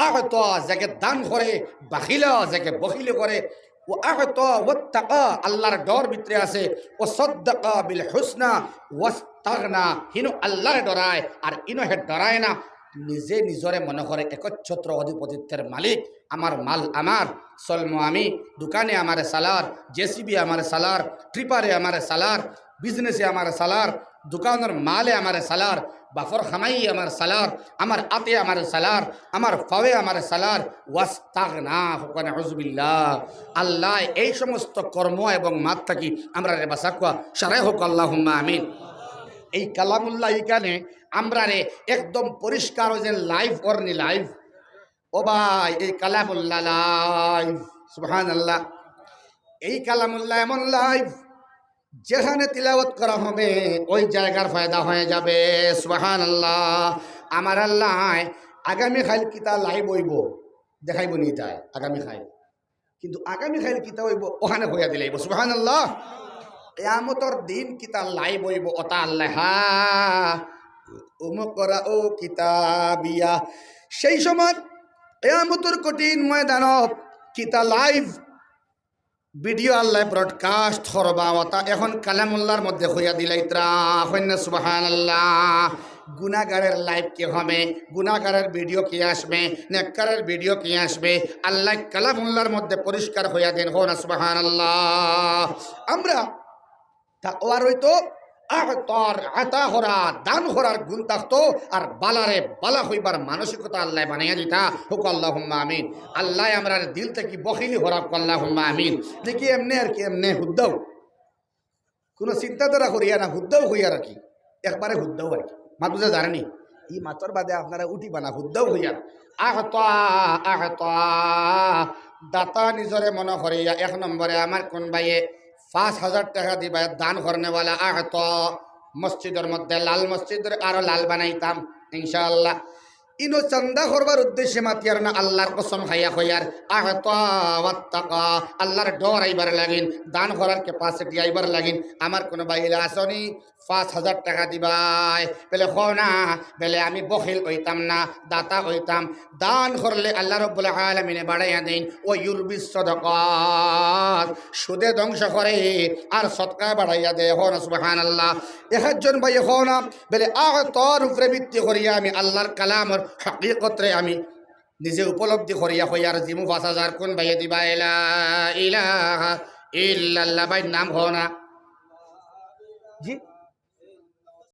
আ'তা, যেগিয়ে দান করে, বাখিলা, যেগিয়ে বখিলি করে। ওয়া আ'তা ওয়াত্তাকা, আল্লাহর ডর ভিতরে আছে। ওয়া সাদ্দাকা বিল হুসনা ওয়াস্তাগনা, হিনো আল্লাহরে ডরায়, আর ইনো হে ডরায় না। নিজে নিজরে মনো করে একচ্ছত্র অধিপতিত্বের মালিক। আমার মাল আমার, চলমু আমি, দোকানে আমারে চালার, জেসিবি আমারে চালার, ট্রিপারে আমারে চালার, বিজনেসে আমারে চালার, দোকানর মালে আমারে চালার, বাপর কামাইয়ে আমারে চালার, আমার আতে আমারে চালার, আমার পাওয়ে আমারে চালার। ওয়াস্তাগনা, কউক্কা নাউজুবিল্লাহ। আল্লায় এই সমস্ত কর্ম এবং মাত থাকি আমরারে বাঁচাউক্কা, সারাই কউক্কা আল্লাহুম্মা আমিন। এই কালামুল্লাহ ইখানে আমরারে একদম পরিষ্কার অইযে live অর নি, live। ও ভাই, এই কালামুল্লাহ live, সুবহানাল্লাহ। এই কালামুল্লাহ এমন live, যেখানে তিলাওয়াত করা হবে, ওই জায়গার ফায়দা হয়ে যাবে। সুবহানাল্লাহ। আমার আল্লায় আগামী কাইল কিতা live অইবো, দেখাইবো নি তাই আগামী কাইল। কিন্তু আগামী কাইল কিতা অইবো, অখানে কইয়া দিলাইবো। সুবহানাল্লাহ। কিয়ামতর দিন কিতা live অইবো, অতা আল্লায়, হা, উমুক করা ও কিতাবিয়া। সেই সময় কিয়ামতর কঠিন ময়দানত কিতা live video আল্লায় broadcast করবা, অতা এখন কালামুল্লাহর মধ্যে কইয়া দিলাইতরা। কইন না সুবহানাল্লাহ। গুনাগারের live কি হবে, গুনাগারের video কি আসবে, নেককারের video কি আসবে, আল্লায় কালামুল্লাহর মধ্যে পরিষ্কার কইয়া দেন। কও না সুবহানাল্লাহ। আমরা তাকওয়ার অইতো আ'তার, আতা করা, দান করার গুণ থাকতো, আর বালারে বালা কইবার মানসিকতা আল্লায় বানাইয়া দিতা। কউক্কা আল্লাহুম্মা আমিন। আল্লায় আমরার দিল থাকি বখিলি করাউক্কা, আল্লাহুম্মা আমিন। দেখি এমনে আর কি, এমনে হুদ্দাউ। কুনু চিন্তাধারা করিয়া না, হুদ্দাউ কইয়ার আর কি। একবারে হুদ্দাউ আর কি। মাত বুঝা যার নি? ই মাতর বাদে আপনারা উঠিবা না, হুদ্দাউ কইয়ার। আ'তা, আ'তা। দাতা নিজরে মনো করিয়া, এক নম্বরে আমার কুন ভাইয়ে পাঁচ হাজার টেকা দিবা, দান করনেওয়ালা, আ'তা। মসজিদর মধ্যে লাল মসজিদরে আরো লাল বানাইতাম, ইনশাআল্লাহ। ইনো চান্দা করবার উদ্দেশ্যে মাতিয়ার না, আল্লাহর কসম খাইয়া কইয়ার, আ'তা ওয়াত্তাকা, আল্লাহর ডর আইবার লাগিন, দান করার capacity আইবার লাগিন। আমার কুনু ভাইলা আছো নি, পাঁচ হাজার টেকা দিবায়, বেলে কও না, বেলে আমি বখিল অইতাম না, দাতা অইতাম। দান করলে আল্লাহ রাব্বুল আলামিনে বাড়াইয়া দেইন। ওয়া ইউরবিস সাদাকাত, সুদে ধ্বংস করে আর সদকায় বাড়াইয়া দেয়। কও না সুবহানাল্লাহ। এক একজন ভাইয়ে কও না, বেলে আ'তার উপরে ভিত্তি করিয়া আমি আল্লাহর কালামর হাকিকতরে আমি নিজে উপলব্ধি করিয়া কইয়ার, জিমু পাঁচ হাজার। কুন ভাইয়ে দিবা? লা ইলাহা ইল্লাল্লাহ। ভাই নাম কও না। জি,